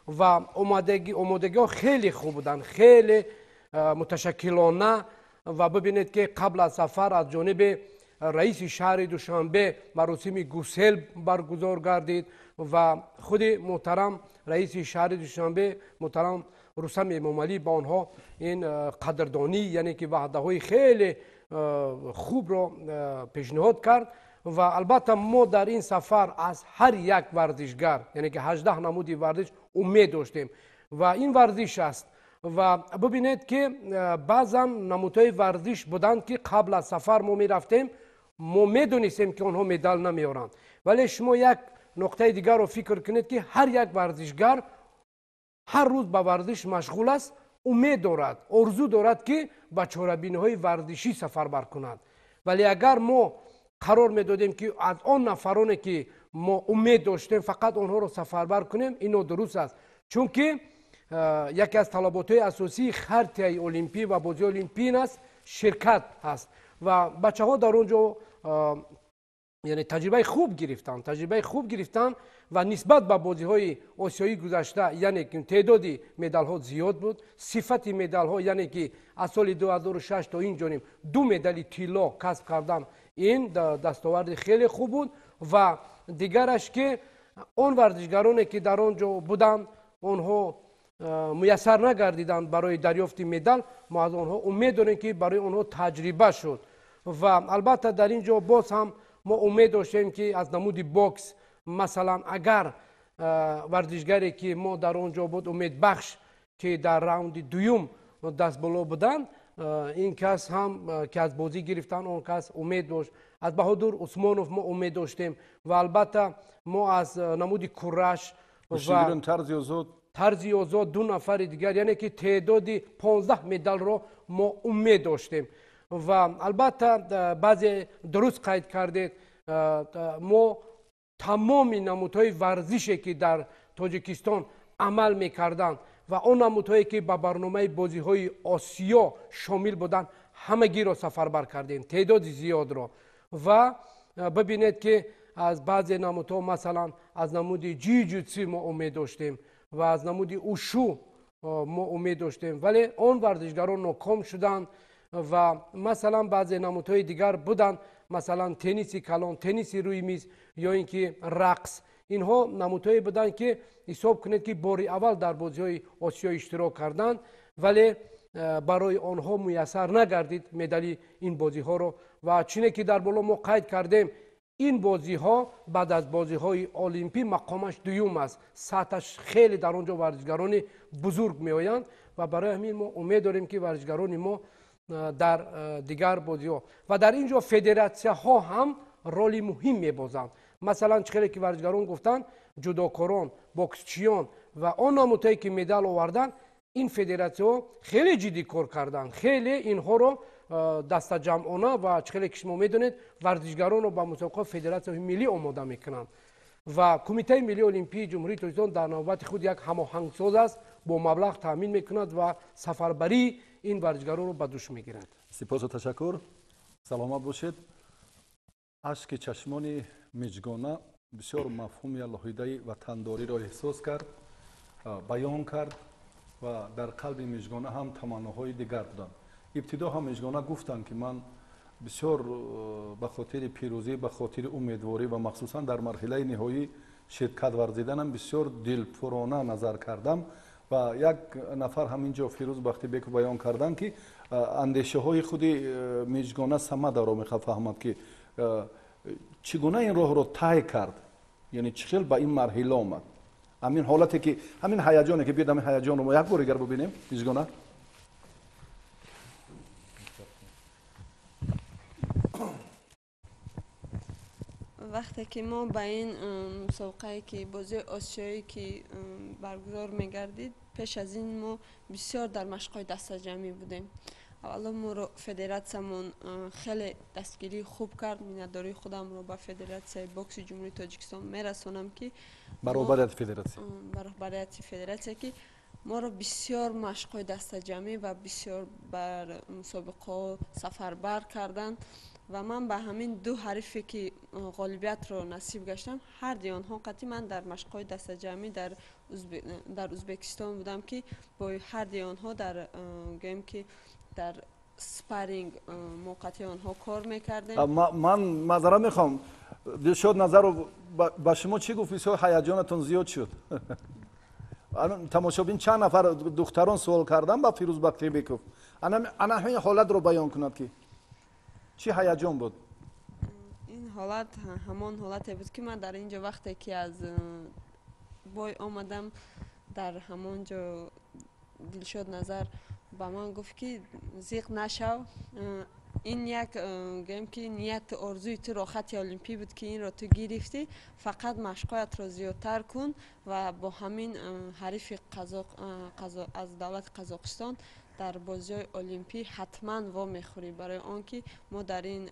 Ва омодагиҳо хеле хуб буданд, хеле муташаккилона. Ва бибинед, ки қабл аз сафар аз ҷониби раиси шаҳри Душанбе маросими гусел баргузор гардид ва худи муҳтарам раиси шаҳри Душанбе, муҳтарам Рустам Эмомалӣ, ба онҳо ин қадрдонӣ, яъне ки ваъдаҳои хеле хубро пешниҳод кард. Ва албатта мо дар ин сафар аз ҳар як варзишгар, яъне ки 18 намуди варзиш, умед доштем. Ва ин варзиш аст. Ва бибинед, ки баъзан намудҳои варзиш буданд, ки қабл аз сафар мо мерафтем, мо медонистем, ки онҳо медал намеоранд. Вале шумо як нуқтаи дигарро фикр кунед, ки ҳар як варзишгар ҳар рӯз ба варзиш машғул аст, умед дорад, орзу дорад, ки ба чорабиниҳои варзишӣ сафарбар кунад. Вале агар мо қарор медодем, ки аз он нафароне, ки мо умед доштем, фақат онҳоро сафарбар кунем, ин нодуруст аст, чунки яке аз талаботҳои асосии хартияи олимпӣ ва бозиҳои олимпӣ ин аст, ширкат ҳаст. Ва бачаҳо дар он ҷо Яъне таҷрибаи хуб гирифтанд, таҷрибаи хуб гирифтанд ва нисбат ба бозиҳои осиёӣ гузашта, яъне ки теъдоди медалҳо зиёд буд, сифати медалҳо, яъне ки аз соли 2006 то ин ҷониб 2 медали тилло касб кардан, ин дастоварди хеле хуб буд. Ва дигараш ки он варзишгароне ки дар он ҷо буданд, онҳо муяссар нагардиданд барои дарёфти медал. Мо аз онҳо умед дорем ки барои онҳо таҷриба шуд. Ва албатта дар ин ҷо боз ҳам мо умед доштем ки аз намуди бокс, масалан агар варзишгаре ки мо дар он ҷо буд, Умедбахш, ки дар раунди дуюм дастболо буданд, ин кас ҳам ки аз бозӣ гирифтанд, он кас умед дошт. Аз Баҳодур Усмонов мо умед доштем ва албатта мо аз намуди кураш ва тарзи озод 2 нафари дигар, яъне ки теъдоди 15 медалро мо умед доштем. Ва албатта баъзе дуруст қайд кардед, мо тамоми намудҳои варзише ки дар Тоҷикистон амал мекарданд ва он намудҳое ки ба барномаи бозиҳои Осиё шомил буданд, ҳамагиро сафарбар кардем, теъдоди зиёдро. Ва бибинед ки аз баъзе намудҳо, масалан аз намуди ҷиу-ҷитсу мо умед доштем ва аз намуди ушу мо умед доштем, вале он варзишгарон ноком шуданд. Ва масалан баъзе намудҳои дигар буданд, масалан тенниси калон, тенниси рӯи миз ё ин ки рақс. Инҳо намудҳое буданд ки ҳисоб кунед ки бори аввал дар бозиҳои Осиё иштирок карданд, вале барои онҳо муяссар нагардид медали ин бозиҳоро. Ва чине ки дар боло мо қайд кардем, ин бозиҳо баъд аз бозиҳои олимпӣ мақомаш дуюм аст, сатҳаш хеле дар он ҷо варзишгарони бузург меоянд ва барои ҳамин мо умед дорем ки варзишгарони мо дар дигар бозиҳо ва дар ин ҷо федератсияҳо ҳам роли муҳим мебозанд. Масалан чӣ хеле ки варзишгарон гуфтанд, ҷудокорон, боксчиён ва он намудҳое ки медал оварданд, ин федератсияҳо хеле ҷиддӣ кор карданд, хеле инҳоро дастаҷамъона ва чӣ хеле ки шумо медонед, варзишгаронро ба мусобиқаҳо федератсияҳои миллӣ омода мекунанд. Ва Кумитаи миллии олимпии Ҷумҳурии Тоҷикистон дар навбати худ як ҳамоҳангсоз аст, бо маблағ таъмин мекунад ва сафарбарии ин варзишгаронро ба дӯш мегирад. Сипосу ташаккур, саломат бошед. Ашки чашмони Миҷгона бисёр мафҳуми алоҳидаи ватандориро эҳсос кард, баён кард ва дар қалби Миҷгона ҳам таманноҳои дигар буданд. Ибтидо ҳам Миҷгона гуфтанд ки ман бисёр ба хотири пирӯзӣ, ба хотири умедворӣ ва махсусан дар марҳилаи ниҳоӣ ширкат варзиданам бисёр дилпурона назар кардам. Ва як нафар ҳамин ҷо Фирӯз Бахтибеков баён карданд ки андешаҳои худи Миҷгона Самадаро мехоҳад фаҳмад ки чӣ гуна ин роҳро тай кард, яъне чӣ хел ба ин марҳила омад. Ҳамин ҳолате ки ҳамин ҳаяҷоне ки биёд, ҳамин ҳаяҷонро мо як бор дигар бибинем. Миҷгона, вақте ки мо ба ин мусобиқае ки бозии осиёӣ ки баргузор мегардид, пеш аз ин мо бисёр дар машқҳои дастаҷамъӣ будем. Аввало моро федератсиямон хеле дастгирии хуб кард. Миннатдории худамро ба федератсияи бокси Ҷумҳурии Тоҷикистон мерасонам ки ба роҳбарияти федератсия, ба роҳбарияти федератсия ки моро бисёр машқҳои дастаҷамъӣ ва бисёр бар мусобиқаҳо сафарбар карданд. Ва ман ба ҳамин ду ҳарифе ки ғолибиятро насиб гаштам, ҳарди онҳо қатъи ман дар машқҳои дастаҷамъӣ дар Узбекистон будам ки бо ҳарди онҳо дар гӯем ки дар спарринг мо қатъи онҳо кор мекардем. Ман маъзарат мехоҳам, Дилшод Назаров ба шумо чӣ гуфт? Бисёр ҳаяҷонатон зиёд шуд. Тамошобин чанд нафар духтарон суол карданд ба Фирӯз Бахтибеков, ана ҳамин ҳолатро баён кунад ки чӣ ҳаяҷон буд? Ин ҳолат ҳамон ҳолате буд ки ман дар ин ҷо вақте ки аз бой омадам, дар ҳамон ҷо Дилшод Назар ба ман гуфт ки зиқ нашав, ин як гӯем ки нияту орзуи ту рохати олимпӣ буд ки инро ту гирифтӣ, фақат машқҳоятро зиёдтар кун ва бо ҳамин ҳарифи аз давлати Қазоқистон дар бозиҳои олимпӣ ҳатман вомехӯрӣ, барои он ки мо дар ин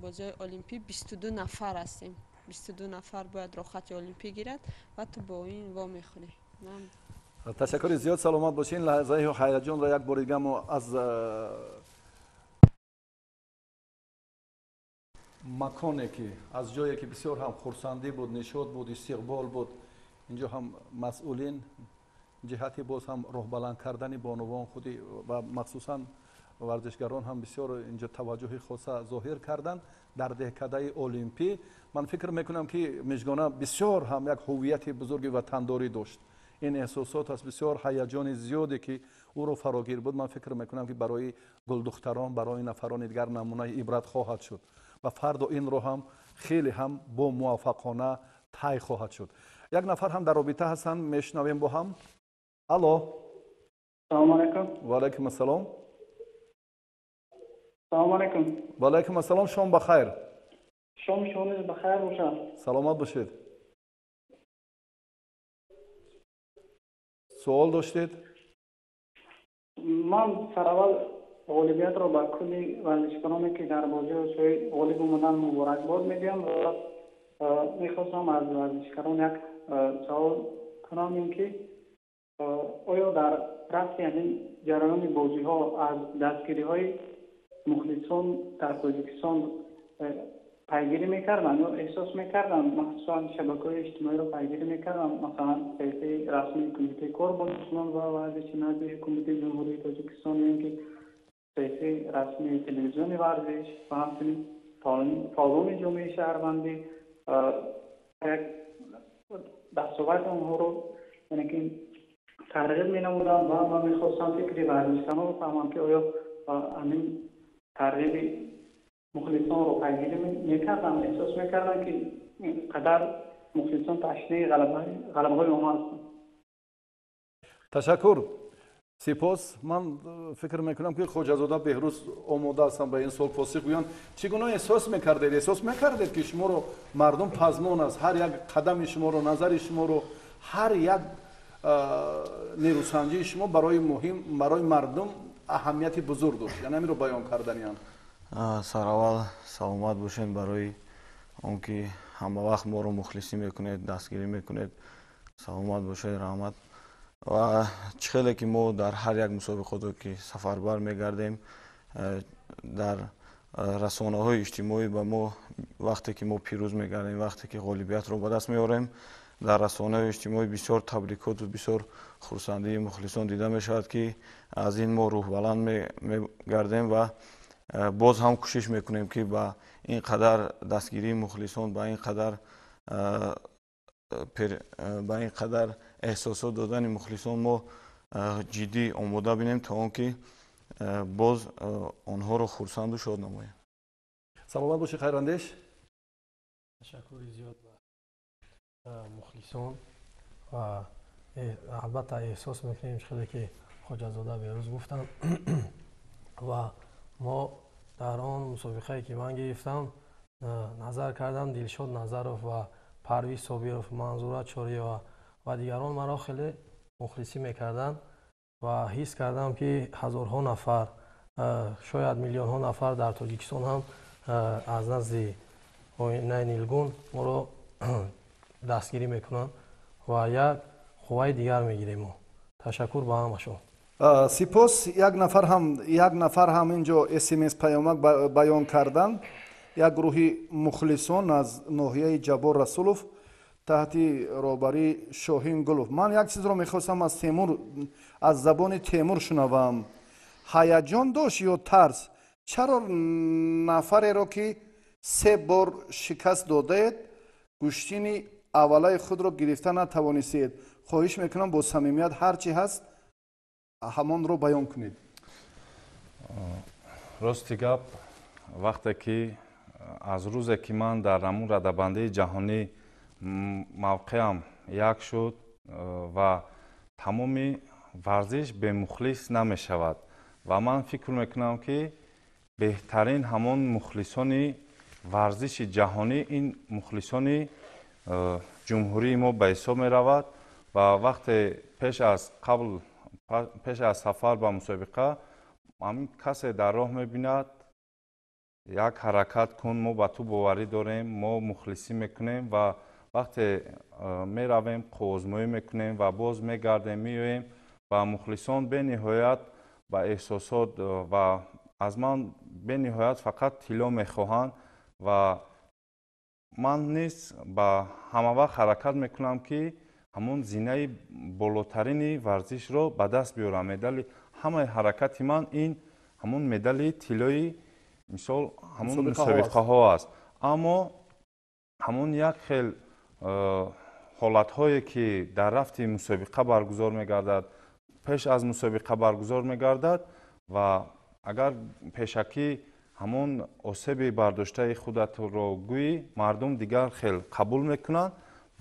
бозиҳои олимпӣ 22 нафар ҳастем, 22 нафар бояд рохати олимпӣ гирад ва ту бо ин вомехӯрӣ. Ташаккури зиёд, саломат бошед. Ин лаҳзаи ҳаяҷонро як бори дига мо аз Маконе ки аз ҷое ки бисёр ҳам хурсандӣ буд, нишот буд, истиқбол буд, инҷо ҳам масъулин ҷиҳати боз ҳам роҳбаланд кардани бонувон худи ва махсусан варзишгарон ҳам бисёр инҷо таваҷҷӯҳи хоса зоҳир карданд дар деҳкадаи олимпӣ. Ман фикр мекунам, ки Мижгона бисёр ҳам як ҳуввияти бузурги ватандорӣ дошт. Ин эҳсосот аст, бисёр ҳаяҷони зиёде ки ӯро фарогир буд. Ман фикр мекунам, ки барои гулдухтарон, барои нафарони дигар намунаи ибрат хоҳад шуд ва фардо инро ҳам хеле ҳам бо муваффақона тай хоҳад шуд. Як нафар ҳам дар робита ҳастанд, мешунавем бо ҳам. Алло. Салому алайкум. Ва алайкум ассалом. Салому алайкум. Ва алайкум ассалом, шом ба хайр. Шоми шумо низ ба хайр бошад. Саломат бошед. Суол доштед? Ман сараввал ғолибиятро ба кулли варзишкароне, ки дар бозии осиёӣ ғолиб омаданд, муборакбод медиҳам ва мехостам аз варзишкарон як савол кунам, ин ки оё дар рафти ҳамин ҷараёни бозиҳо аз дастгириҳои мухлисон дар Тоҷикистон пайгирӣ мекарданд ё эҳсос мекарданд, махсусан шабакаҳои иҷтимоиро пайгирӣ мекарданд, масалан саҳифаи расмии Кумитаи кор бо ҷавонон ва варзиши назди Ҳукумати Ҷумҳурии Тоҷикистон ё ин ки саҳифаи расмии телевизиони варзиш ва ҳамчунин фаъолони ҷомеаи шаҳрвандӣ як дастоварди онҳоро, яъне ки тарғиб менамуданд ва ман мехостам фикри варзишкаронро фаҳмам, ки оё ҳамин тарғиби мухлисонро пайгирӣ мекарданд, эҳсос мекарданд, ки қадар мухлисон ташнаи ғалабаҳои онҳо ҳастанд. Ташаккур, сипос. Ман фикр мекунам, ки Хоҷазода Беҳрӯз омода ҳастам ба ин суол посух гӯянд. Чӣ гуна эҳсос мекардед? Эҳсос мекардед, ки шуморо мардум пазмон аст, ҳар як қадами шуморо, назари шуморо, ҳар як нерӯсанҷии шумо барои муҳим, барои мардум аҳамияти бузург дошт? Яъне ҳаминро баён карданиам. Сараввал саломат бошед барои он ки ҳама вақт моро мухлисӣ мекунед, дастгирӣ мекунед. Саломат бошед, раҳмат. Ва чӣ хеле ки мо дар ҳар як мусобиқото ки сафарбар мегардем, дар расонаҳои иҷтимоӣ ба мо вақте ки мо пирӯз мегардем, вақте ки ғолибиятро ба даст меорем, дар расонаҳои иҷтимоӣ бисёр табрикоту бисёр хурсандии мухлисон дида мешавад, ки аз ин мо рӯҳбаланд мегардем ва боз ҳам кӯшиш мекунем, ки ба ин қадар дастгирии мухлисон, ба ин қадар эҳсосот додани мухлисон мо ҷиддӣ омода бинем, то он ки боз онҳоро хурсанду шод намоем. Саломат бошед, Хайрандеш. Ташаккури зиёд ба мухлисон ва албатта эҳсос мекунем, хеле ки Хоҷазода Беҳрӯз гуфтанд. Ва мо дар он мусобиқае ки ман гирифтам, назар кардам, Дилшод Назаров ва Парвиз Собиров, Манзура Чориева ва дигарон маро хеле мухлисӣ мекарданд ва ҳис кардам, ки ҳазорҳо нафар, шояд миллионҳо нафар дар Тоҷикистон ҳам аз назди оинаи нилгун моро дастгирӣ мекунанд ва як қувваи дигар мегирем мо. Ташаккур ба ҳамашон. Сипос. Як нафар ҳам инҷо СМС паёмак баён карданд. Як гурӯҳи мухлисон аз ноҳияи Ҷаббор Расулов таҳти роҳбарии Шоҳин Гулов. Ман як чизро мехостам аз Темур, аз забони Темур шунавам. Ҳаяҷон дошт ё тарс? Чаро нафареро, ки се бор шикаст додаед, гӯштини аввалаи худро гирифта натавонистед? Хоҳиш мекунам, бо самимият ҳар чӣ ҳаст, ҳамонро баён кунед. Рости гап, вақте ки аз рӯзе ки ман дар ҳамун радабандии ҷаҳонӣ мавқеам як шуд ва тамоми варзиш бемухлис намешавад ва ман фикр мекунам, ки беҳтарин ҳамон мухлисони варзиши ҷаҳонӣ ин мухлисони ҷумҳурии мо ба ҳисоб меравад. Ва вақте пеш аз қабл, пеш аз сафар ба мусобиқа, ҳамин касе дар роҳ мебинад: «Як ҳаракат кун, мо ба ту боварӣ дорем, мо мухлисӣ мекунем». Ва вақте меравем, қувваозмоӣ мекунем ва боз мегардем, меоем ва мухлисон бениҳоят ба эҳсосот ва аз ман бениҳоят фақат тилло мехоҳанд. Ва ман низ ба ҳама вақт ҳаракат мекунам, ки ҳамон зинаи болотарини варзишро ба даст биёрам. Медали ҳамаи ҳаракати ман ин ҳамон медали тиллои, мисол, ҳамон мусобиқаҳо аст. Аммо ҳамон як хел ҳолатҳое, ки дар рафти мусобиқа баргузор мегардад, пеш аз мусобиқа баргузор мегардад, ва агар пешакӣ ҳамон осеби бардоштаи худатро гӯӣ, мардум дигар хел қабул мекунанд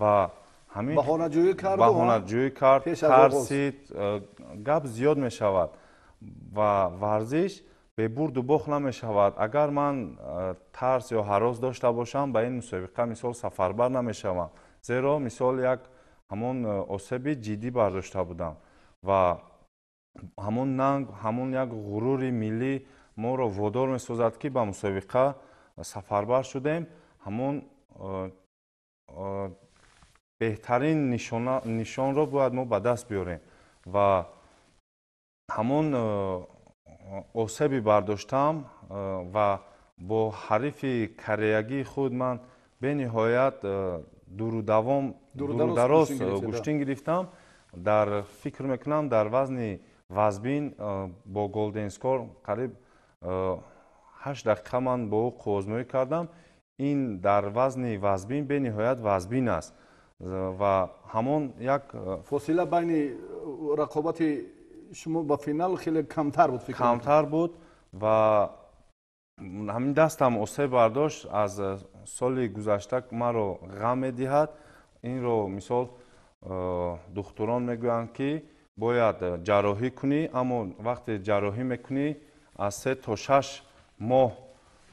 ва ҳамин баҳонаҷӯӣ кард, тарсид, гап зиёд мешавад ва варзиш бебурду бохт намешавад. Агар ман тарс ё ҳарос дошта бошам, ба ин мусобиқа, мисол, сафарбар намешавам, зеро, мисол, як ҳамон осеби ҷиддӣ бардошта будам ва ҳамон нанг, ҳамон як ғурури миллӣ моро водор месозад, ки ба мусобиқа сафарбар шудем. Ҳамон беҳтарин нишонро бояд мо ба даст биёрем ва ҳамон осеби бардоштам ва бо ҳарифи кореягии худ ман бениҳоят дурудавом, дурудароз гӯштин гирифтам. Дар фикр мекунам, дар вазни вазбин бо голден скор қариб 8 дақиқа ман бо ӯ қувваозмоӣ кардам. Ин дар вазни вазбин бениҳоят вазбин аст ва ҳамон як Фосила байни рақобати шумо ба финал хеле камтар буд. Камтар буд ва ҳамин дастам осеб бардошт. Аз соли гузашта маро ғам медиҳад. Инро, мисол, духтурон мегӯянд, ки бояд ҷарроҳӣ кунӣ, аммо вақте ҷарроҳӣ мекунӣ, аз 3 то 6 моҳ,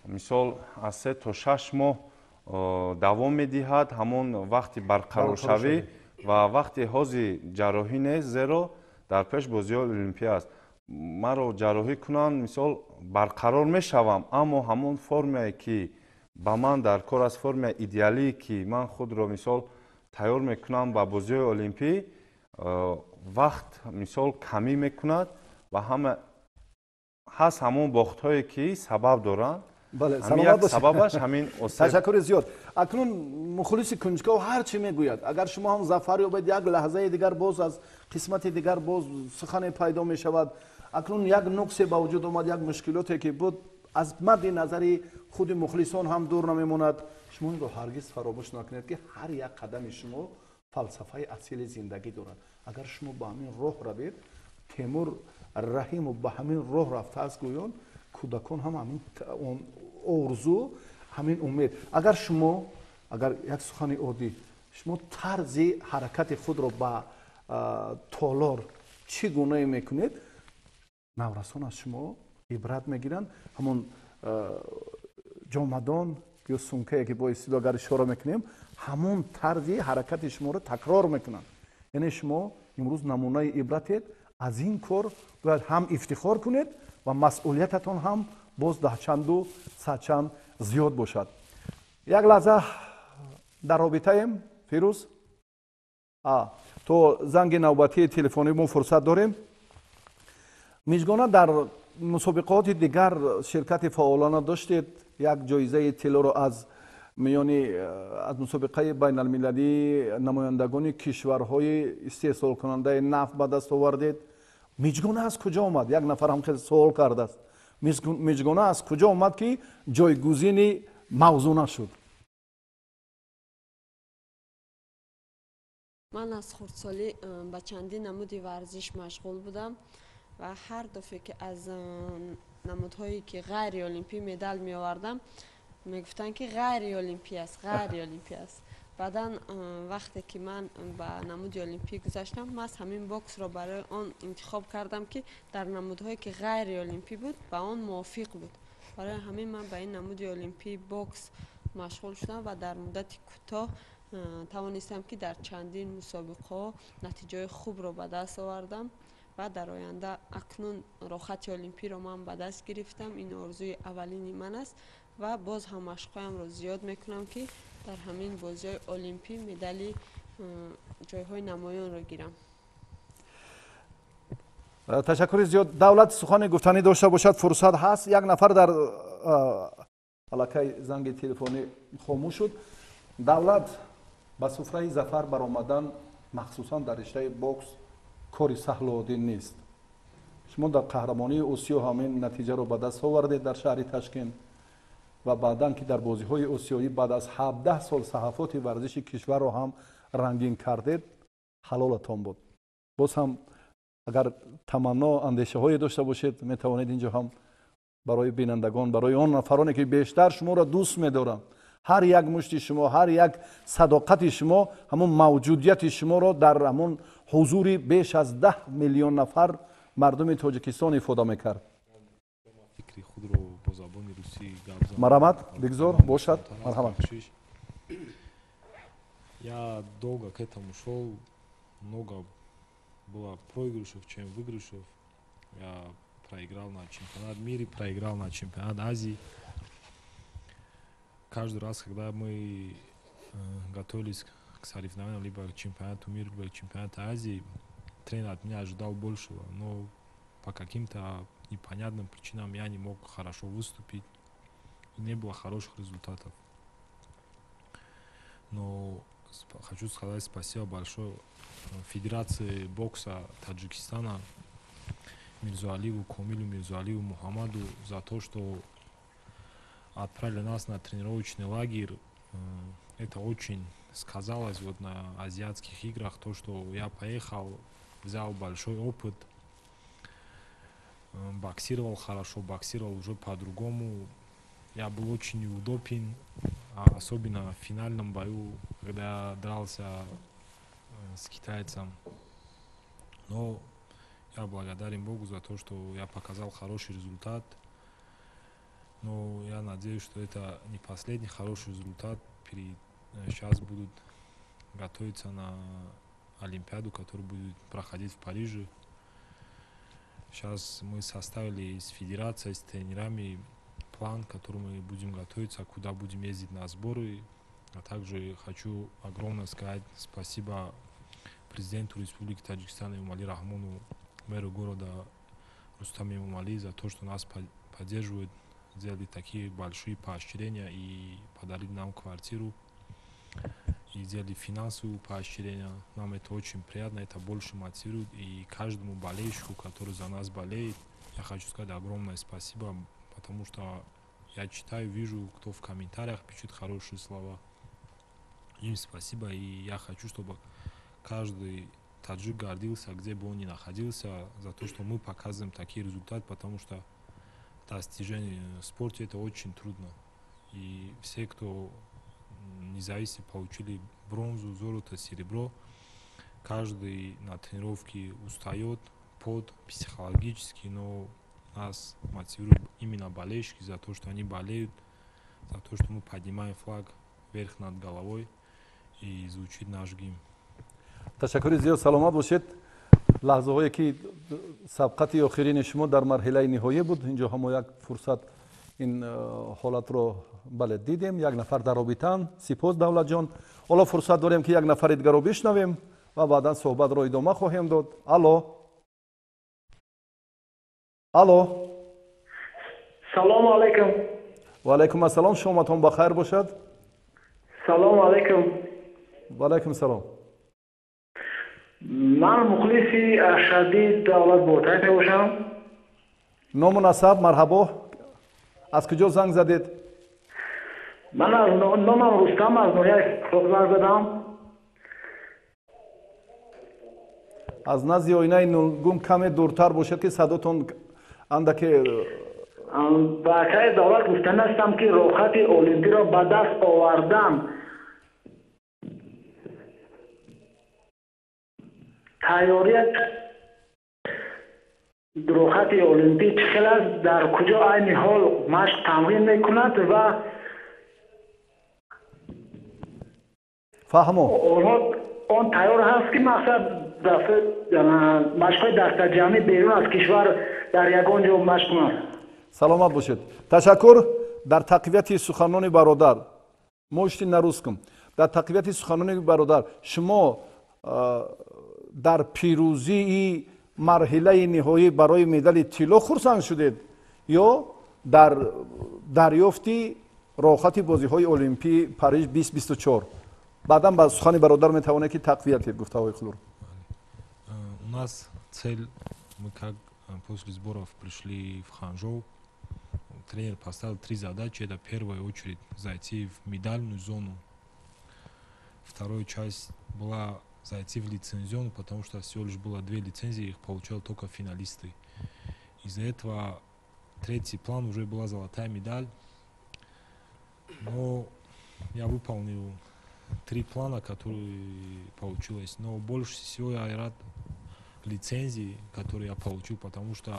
мисол, аз 3 то 6 моҳ давом медиҳад ҳамон вақти барқароршавӣ. Ва вақти ҳозир ҷарроҳӣ нест, зеро дар пеш бозиҳои олимпия аст. Маро ҷарроҳӣ кунанд, мисол, барқарор мешавам, аммо ҳамон формае, ки ба ман дар кор аст, формаи идеалие, ки ман худро, мисол, тайёр мекунам ба бозиҳои олимпӣ, вақт, мисол, камӣ мекунад ва ҳама ҳаст ҳамон бохтҳое, ки сабаб доранд. Сабабаш ҳамин. Ташаккури зиёд. Акнун мухлиси кунҷков ҳар чӣ мегӯяд. Агар шумо ҳам зафар ёбед, як лаҳзаи дигар боз аз қисмати дигар боз сухане пайдо мешавад. Акнун як нуқсе ба вуҷуд омад, як мушкилоте, ки буд, аз мадди назари худи мухлисон ҳам дур намемонад. Шумо инро ҳаргиз фаромӯш накунед, ки ҳар як қадами шумо фалсафаи асили зиндагӣ дорад. Агар шумо ба ҳамин роҳ равед, Темур Раҳимов ба ҳамин роҳ рафтааст, гӯён кӯдакон ҳам ҳамин орзу, ҳамин умед. Агар шумо, агар як сухани оддӣ, шумо тарзи ҳаракати худро ба толор чӣ гунае мекунед, наврасон аз шумо ибрат мегиранд. Ҳамон ҷомадон ё сумкае, ки бо истилоҳ агар ишора мекунем, ҳамон тарзи ҳаракати шуморо такрор мекунанд. Яъне шумо имрӯз намунаи ибратед. Аз ин кор бояд ҳам ифтихор кунед ва масъулиятатон ҳам боз даҳчанду садчанд зиёд бошад. Як лаҳза дар робитаем, Фирӯз, то занги навбатии телефонӣ мо фурсат дорем. Мижгона, дар мусобиқаоти дигар ширкати фаъолона доштед. Як ҷоизаи тиллоро аз миёни аз мусобиқаи байналмилалии намояндагони кишварҳои истеҳсолкунандаи нафт ба даст овардед. Миҷгона аз куҷо омад? Як нафар ҳам хеле суол кардааст: миҷгона аз куҷо омад, ки ҷойгузини мавзуна шуд? Ман аз хурдсолӣ ба чандин намуди варзиш машғул будам ва ҳар дафъе, ки аз намудҳое, ки ғайриолимпӣ, медал меовардам, мегуфтанд, ки ғайриолимпӣ аст, ғайриолимпӣ аст. Баъдан вақте ки ман ба намуди олимпӣ гузаштам, маҳз ҳамин боксро барои он интихоб кардам, ки дар намудҳое, ки ғайриолимпӣ буд, ба он мувофиқ буд. Барои ҳамин ман ба ин намуди олимпии бокс машғул шудам ва дар муддати кӯтоҳ тавонистам, ки дар чандин мусобиқаҳо натиҷаҳои хубро ба даст овардам ва дар оянда акнун рохати олимпиро ман ба даст гирифтам. Ин орзуи аввалини ман аст ва боз ҳам машқҳоямро зиёд мекунам, ки дар ҳамин бозиҳои олимпӣ медали ҷойҳои намоёнро гирам. Ташаккури зиёд. Давлат сухани гуфтанӣ дошта бошад, фурсат ҳаст. Як нафар дар Аллакай занги телефонӣ хомӯш шуд. Давлат, ба суфраи зафар баромадан, махсусан дар риштаи бокс, кори саҳлу оддӣ нест. Шумо дар қаҳрамонии Осиё ҳамин натиҷаро ба даст овардед дар шаҳри Ташкент ва баъдан ки дар бозиҳои осиёӣ баъд аз 17 сол саҳафоти варзиши кишварро ҳам рангин кардед, ҳалолатон буд. Боз ҳам агар таманно, андешаҳое дошта бошед, метавонед инҷо ҳам барои бинандагон, барои он нафароне ки бештар шуморо дӯст медоранд, ҳар як мушти шумо, ҳар як садоқати шумо, ҳамон мавҷудияти шуморо дар ҳамон ҳузури беш аз 10 миллион нафар мардуми Тоҷикистон ифода мекард. Фикри худро бо забони русӣ гап занам. Марҳамат, бигзор бошад, марҳамат. Я долго к этому шел, много было проигрышев, чем выигрышев. Я проиграл на чемпионат мира, проиграл на чемпионат Азии. Каждый раз, когда мы готовились к соревнованиям, либо к чемпионату мира, либо к чемпионату Азии, тренер от меня ожидал большего, но по каким-то непонятным причинам я не мог хорошо выступить, и не было хороших результатов. Но хочу сказать спасибо большое Федерации бокса Таджикистана, Мирзоалиеву Комилю, Мирзоалиеву Мухаммаду за то, что отправили нас на тренировочный лагерь. Это очень сказалось вот на азиатских играх, то, что я поехал, взял большой опыт, боксировал хорошо, боксировал уже по-другому. Я был очень неудобен, особенно в финальном бою, когда я дрался с китайцем. Но я благодарен Богу за то, что я показал хороший результат. Но я надеюсь, что это не последний хороший результат. Сейчас будут готовиться на Олимпиаду, которая будет проходить в Париже. Сейчас мы составили с федерацией, с тренерами план, который мы будем готовиться, куда будем ездить на сборы. А также хочу огромное сказать спасибо президенту Республики Таджикистан Эмомали Рахмону, мэру города Рустаму Эмомали за то, что нас поддерживают, сделали такие большие поощрения и подарили нам квартиру, и сделали финансовые поощрения. Нам это очень приятно, это больше мотивирует. И каждому болельщику, который за нас болеет, я хочу сказать огромное спасибо, потому что я читаю, вижу, кто в комментариях пишет хорошие слова. Им спасибо, и я хочу, чтобы каждый таджик гордился, где бы он ни находился, за то, что мы показываем такие результаты, потому что достижение в спорте — это очень трудно. И все, кто независимо получили бронзу, золото, серебро, каждый на тренировке устает, пот психологически, но нас мотивируют именно болельщики за то, что они болеют, за то, что мы поднимаем флаг вверх над головой и звучит наш гимн. Ташаккури зиёд, саломат бошед. Лаҳзаҳое ки сабқати охирини шумо дар марҳилаи ниҳоӣ буд, инҷо ҳамо як фурсат ин ҳолатро бале дидем. Як нафар дар робитаанд. Сипос, Давлатҷон. Ҳоло фурсат дорем ки як нафари дигарро бишнавем ва баъдан суҳбатро идома хоҳем дод. Алло, алло. Салому алайкум. Ва алайкум ассалом, шоматон ба хайр бошад. Салому алайкум. Ва алайкум салом. Ман мухлиси ашаддии Давлат Ботаев мебошам. Ному насаб, марҳабо. Аз куҷо занг задед? Ман аз номам Рустам, аз ноҳияи Фарох занг задам. Аз назди оинаи нулгун каме дуртар бошед, ки садотон андаке. Ба акаи Давлат гуфтан ҳастам, ки роҳхати олимпиро ба даст овардан тайёрият роҳхати олимпӣ чӣ хел аст, дар куҷо айни ҳол машқ тамрин мекунад ва фаҳмо он тайёр ҳаст, ки мақсад машқҳои дастаҷамъӣ берун аз кишвар дар ягон ҷо машқ кунад. Саломат бошед, ташаккур. Дар тақвияти суханони бародар, можете на русском. Дар тақвияти суханони бародар, шумо дар пирӯзии марҳилаи ниҳоӣ барои медали тилло хурсанд шудед ё дар дарёфти Роҳхати бозиҳои олимпии Париж 2024. Баъдан ба сухани бародар метавонед, ки тақвият диҳед гуфтаҳои худро. У нас цель, мы как после сборов пришли в Ханчжоу, тренер поставил три задачи. Это в первую очередь зайти в медальную зону. Вторая часть была зайти в лицензионную, потому что всего лишь было две лицензии, их получал только финалисты. Из-за этого третий план уже была золотая медаль. Но я выполнил три плана, которые получилось. Но больше всего я рад лицензии, которые я получил, потому что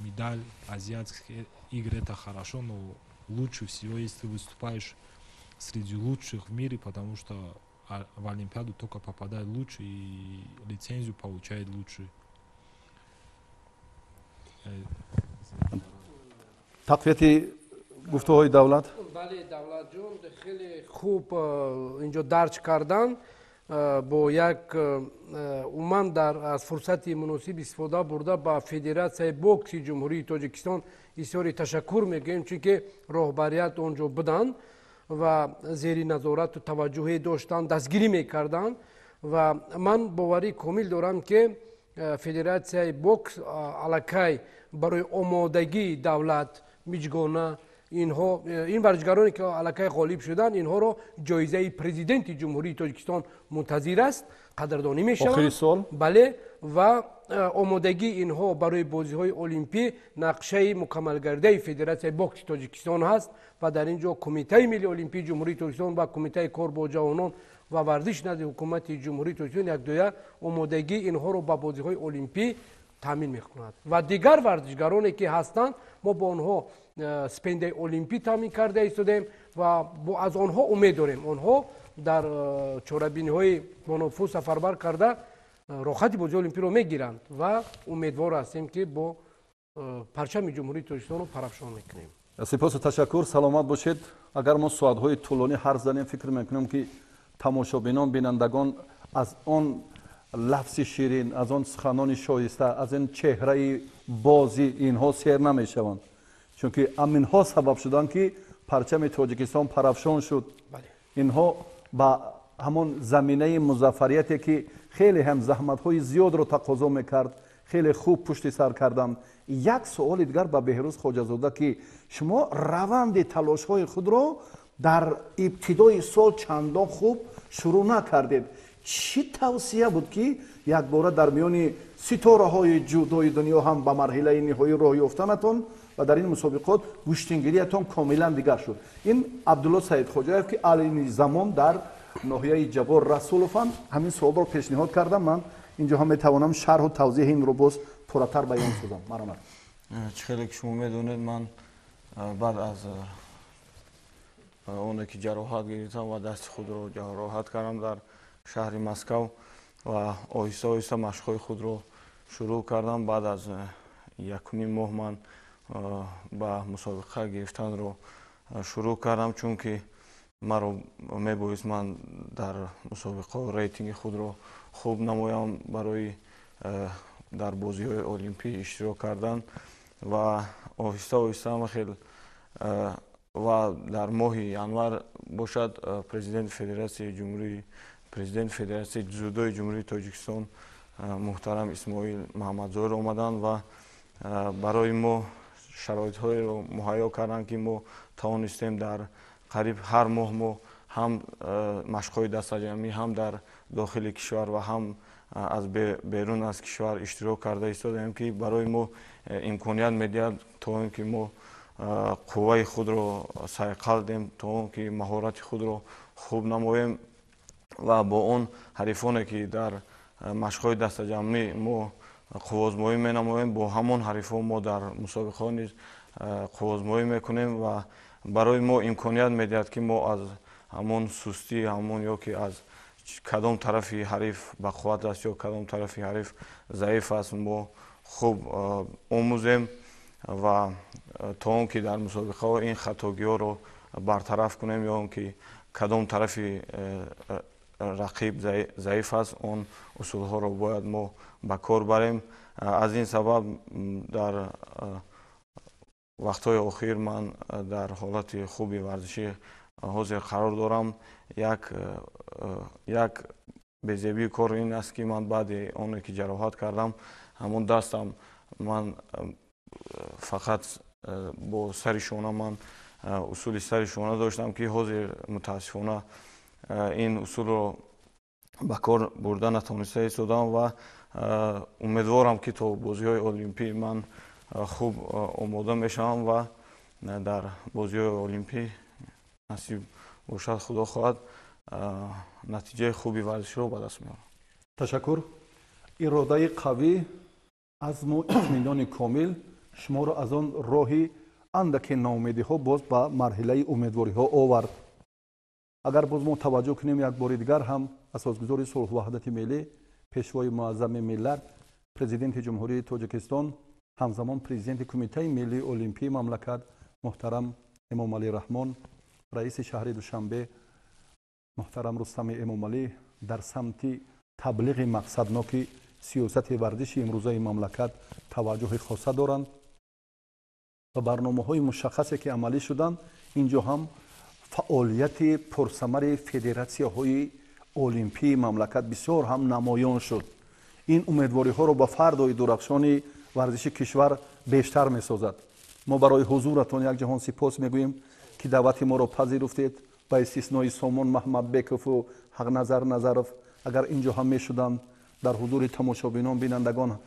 медаль азиатских игр — это хорошо, но лучше всего, если ты выступаешь среди лучших в мире, потому что в Олимпиаду только попадает лучше и лицензию получает лучше. Тақвияти гуфтуҳои Давлат. Бале, Давлатҷон хеле хуб инҷо дарҷ кардан. Бо як умуман дар аз фурсати муносиб истифода бурда, ба Федератсияи бокси Ҷумҳурии Тоҷикистон изҳори ташаккур мегӯем, чунки роҳбарият он ҷо буданд ва зери назорату таваҷҷӯҳе доштанд, дастгирӣ мекарданд. Ва ман боварии комил дорам, ки Федератсияи бокс аллакай барои омодагии Давлат, Миҷгона, инҳо, ин варзишгароне, ки аллакай ғолиб шуданд, инҳоро ҷоизаи Президенти Ҷумҳурии Тоҷикистон мунтазир аст, қадрдонӣ мешаванд. Бале, ва омодагии инҳо барои бозиҳои олимпӣ нақшаи мукаммалгардаи Федератсияи бокси Тоҷикистон ҳаст. Ва дар ин ҷо Кумитаи миллии олимпии Ҷумҳурии Тоҷикистон ва Кумитаи кор бо ҷавонон ва варзиш назди Ҳукумати Ҷумҳурии Тоҷикистон якдоя омодагии инҳоро ба бозиҳои олимпӣ таъмин мекунад. Ва дигар варзишгароне, ки ҳастанд, мо бо онҳо стипендияи олимпӣ таъмин карда истодем ва аз онҳо умед дорем, онҳо дар чорабиниҳои бонуфуз сафарбар карда, роҳхати бозиҳои олимпиро мегиранд ва умедвор ҳастем, ки бо парчами Ҷумҳурии Тоҷикистонро парафшон мекунем. Сипосу ташаккур, саломат бошед. Агар мо соатҳои тӯлонӣ ҳарф занем, фикр мекунем, ки тамошобинон, бинандагон аз он лафзи ширин, аз он суханони шоиста, аз ин чеҳраи бози инҳо сер намешаванд, чунки аминҳо сабаб шуданд, ки парчами Тоҷикистон парафшон шуд. Инҳо ба ҳамон заминаи музаффарияте, ки хеле ҳам заҳматҳои зиёдро тақозо мекард, хеле хуб пушти сар карданд. Як суоли дигар ба Беҳрӯз Хоҷазода, ки шумо раванди талошҳои худро дар ибтидои сол чандон хуб шурӯъ накардед. Чӣ тавсия буд, ки якбора дар миёни ситораҳои ҷудои дунё ҳам ба марҳилаи ниҳоӣ роҳ ёфтанатон ва дар ин мусобиқот гӯштингириятон комилан дигар шуд? Ин Абдулло Саидхоҷаев, ки айни замон дар ноҳияи Ҷаббор Расулованд, ҳамин суолро пешниҳод кардам. Ман инҷо ҳам метавонам шарҳу тавзеҳи инро боз пурратар баён созам. Марҳамат. Чӣ хеле ки шумо медонед, ман баъд аз оне ки ҷароҳат гирифтам ва дасти худро ҷароҳат кардам дар шаҳри Москав ва оҳиста оҳиста машқҳои худро шурӯъ кардам, баъд аз якуним моҳ ман ба мусобиқа гирифтанро шурӯъ кардам, чунки маро мебоист ман дар мусобиқаҳо рейтинги худро хуб намоям барои дар бозиҳои олимпӣ иштирок кардан. Ва оҳиста оҳиста хел ва дар моҳи январ бошад, президенти Федератсияи ҷумҳурии, президенти Федератсияи ҷудои Ҷумҳурии Тоҷикистон муҳтарам Исмоил Маҳамадзоир омаданд ва барои мо шароитҳоеро муҳайё карданд, ки мо тавонистем дар қариб ҳар моҳ мо ҳам машқҳои дастаҷамъӣ ҳам дар дохили кишвар ва ҳам аз берун аз кишвар иштирок карда истодаем, ки барои мо имконият медиҳад то он ки мо қувваи худро сайқал диҳем, то он ки маҳорати худро хуб намоем ва бо он ҳарифоне, ки дар машқҳои дастаҷамъӣ мо қуввозмоӣ менамоем, бо ҳамон ҳарифон мо дар мусобиқаҳо низ қуввозмоӣ мекунем ва барои мо имконият медиҳад, ки мо аз ҳамон сустӣ, ҳамон ё ки аз кадом тарафи ҳариф бақувват аст ё кадом тарафи ҳариф заиф аст, мо хуб омӯзем ва то он ки дар мусобиқаҳо ин хатогиҳоро бартараф кунем ё он ки кадом тарафи рақиб заиф аст, он усулҳоро бояд мо ба кор барем. Аз ин сабаб дар Вақтҳои охир ман дар ҳолати хуби варзишӣ ҳозир қарор дорам. Як безебии кор ин аст, ки ман баъди оне ки ҷароҳат кардам, ҳамон дастам ман фақат бо сари шона, ман усули сари шона доштам, ки ҳозир мутаассифона ин усулро ба кор бурда натавониста истодам ва умедворам, ки то бозиҳои олимпӣ ман хуб омода мешавам ва дар бозиҳои олимпӣ, насиб бошад, худо хоҳад, натиҷаи хуби варзиширо ба даст меорам. Ташаккур. Иродаи қавӣ, азму итминони комил шуморо аз он роҳи андаке ноумедиҳо боз ба марҳилаи умедвориҳо овард. Агар боз мо таваҷҷӯҳ кунем, як бори дигар ҳам асосгузори сулҳу ваҳдати миллӣ, пешвои муаззами миллат, Президенти Ҷумҳурии Тоҷикистон, ҳамзамон президенти Кумитаи миллии олимпии мамлакат муҳтарам Эмомалӣ Раҳмон, раиси шаҳри Душанбе муҳтарам Рустами Эмомалӣ дар самти таблиғи мақсадноки сиёсати варзиши имрӯзаи мамлакат таваҷҷӯҳи хоса доранд ва барномаҳои мушаххасе ки амалӣ шуданд, инҷо ҳам фаъолияти пурсамари федератсияҳои олимпии мамлакат бисёр ҳам намоён шуд. Ин умедвориҳоро ба фардои дурахшони варзиши кишвар бештар месозад. Мо барои ҳузуратон як ҷаҳон сипос мегӯем, ки даъвати моро пазируфтед. Ба истиснои Сомон Маҳмадбекову Ҳақназар Назаров, агар инҷо ҳам мешуданд, дар ҳузури тамошобинон, бинандагон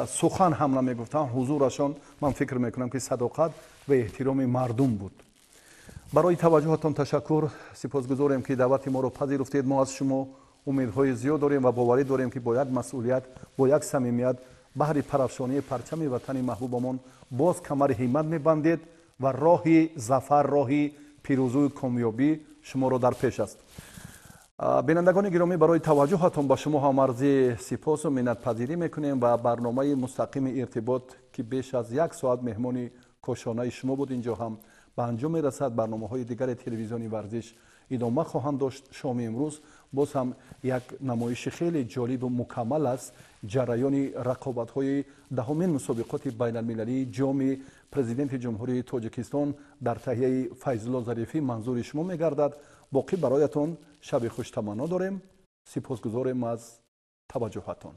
сухан ҳам намегуфтанд, ҳузурашон, ман фикр мекунам, ки садоқат ва эҳтироми мардум буд. Барои таваҷҷӯҳатон ташаккур. Сипосгузорем, ки даъвати моро пазируфтед. Мо аз шумо умедҳои зиёд дорем ва боварӣ дорем, ки бо як масъулият, бо як самимият баҳри парафшонии парчами ватани маҳбубамон боз камари ҳиммат мебандед ва роҳи зафар, роҳи пирӯзую комёбӣ шуморо дар пеш аст. Бинандагони гиромӣ, барои таваҷҷӯҳатон ба шумо ҳам арзи сипосу миннатпазирӣ мекунем ва барномаи мустақими иртибот, ки беш аз як соат меҳмони кошонаи шумо буд, инҷо ҳам ба анҷом мерасад. Барномаҳои дигари телевизиони варзиш идома хоҳанд дошт. Шоми имрӯз боз ҳам як намоиши хеле ҷолибу мукаммал аст. Ҷараёни рақобатҳои 10-умин мусобиқоти байналмилалии ҷоми Президенти Ҷумҳурии Тоҷикистон дар таҳияи Файзулло Зарифӣ манзури шумо мегардад. Боқӣ бароятон шаби хуштаманно дорем. Сипосгузорем аз таваҷҷӯҳатон.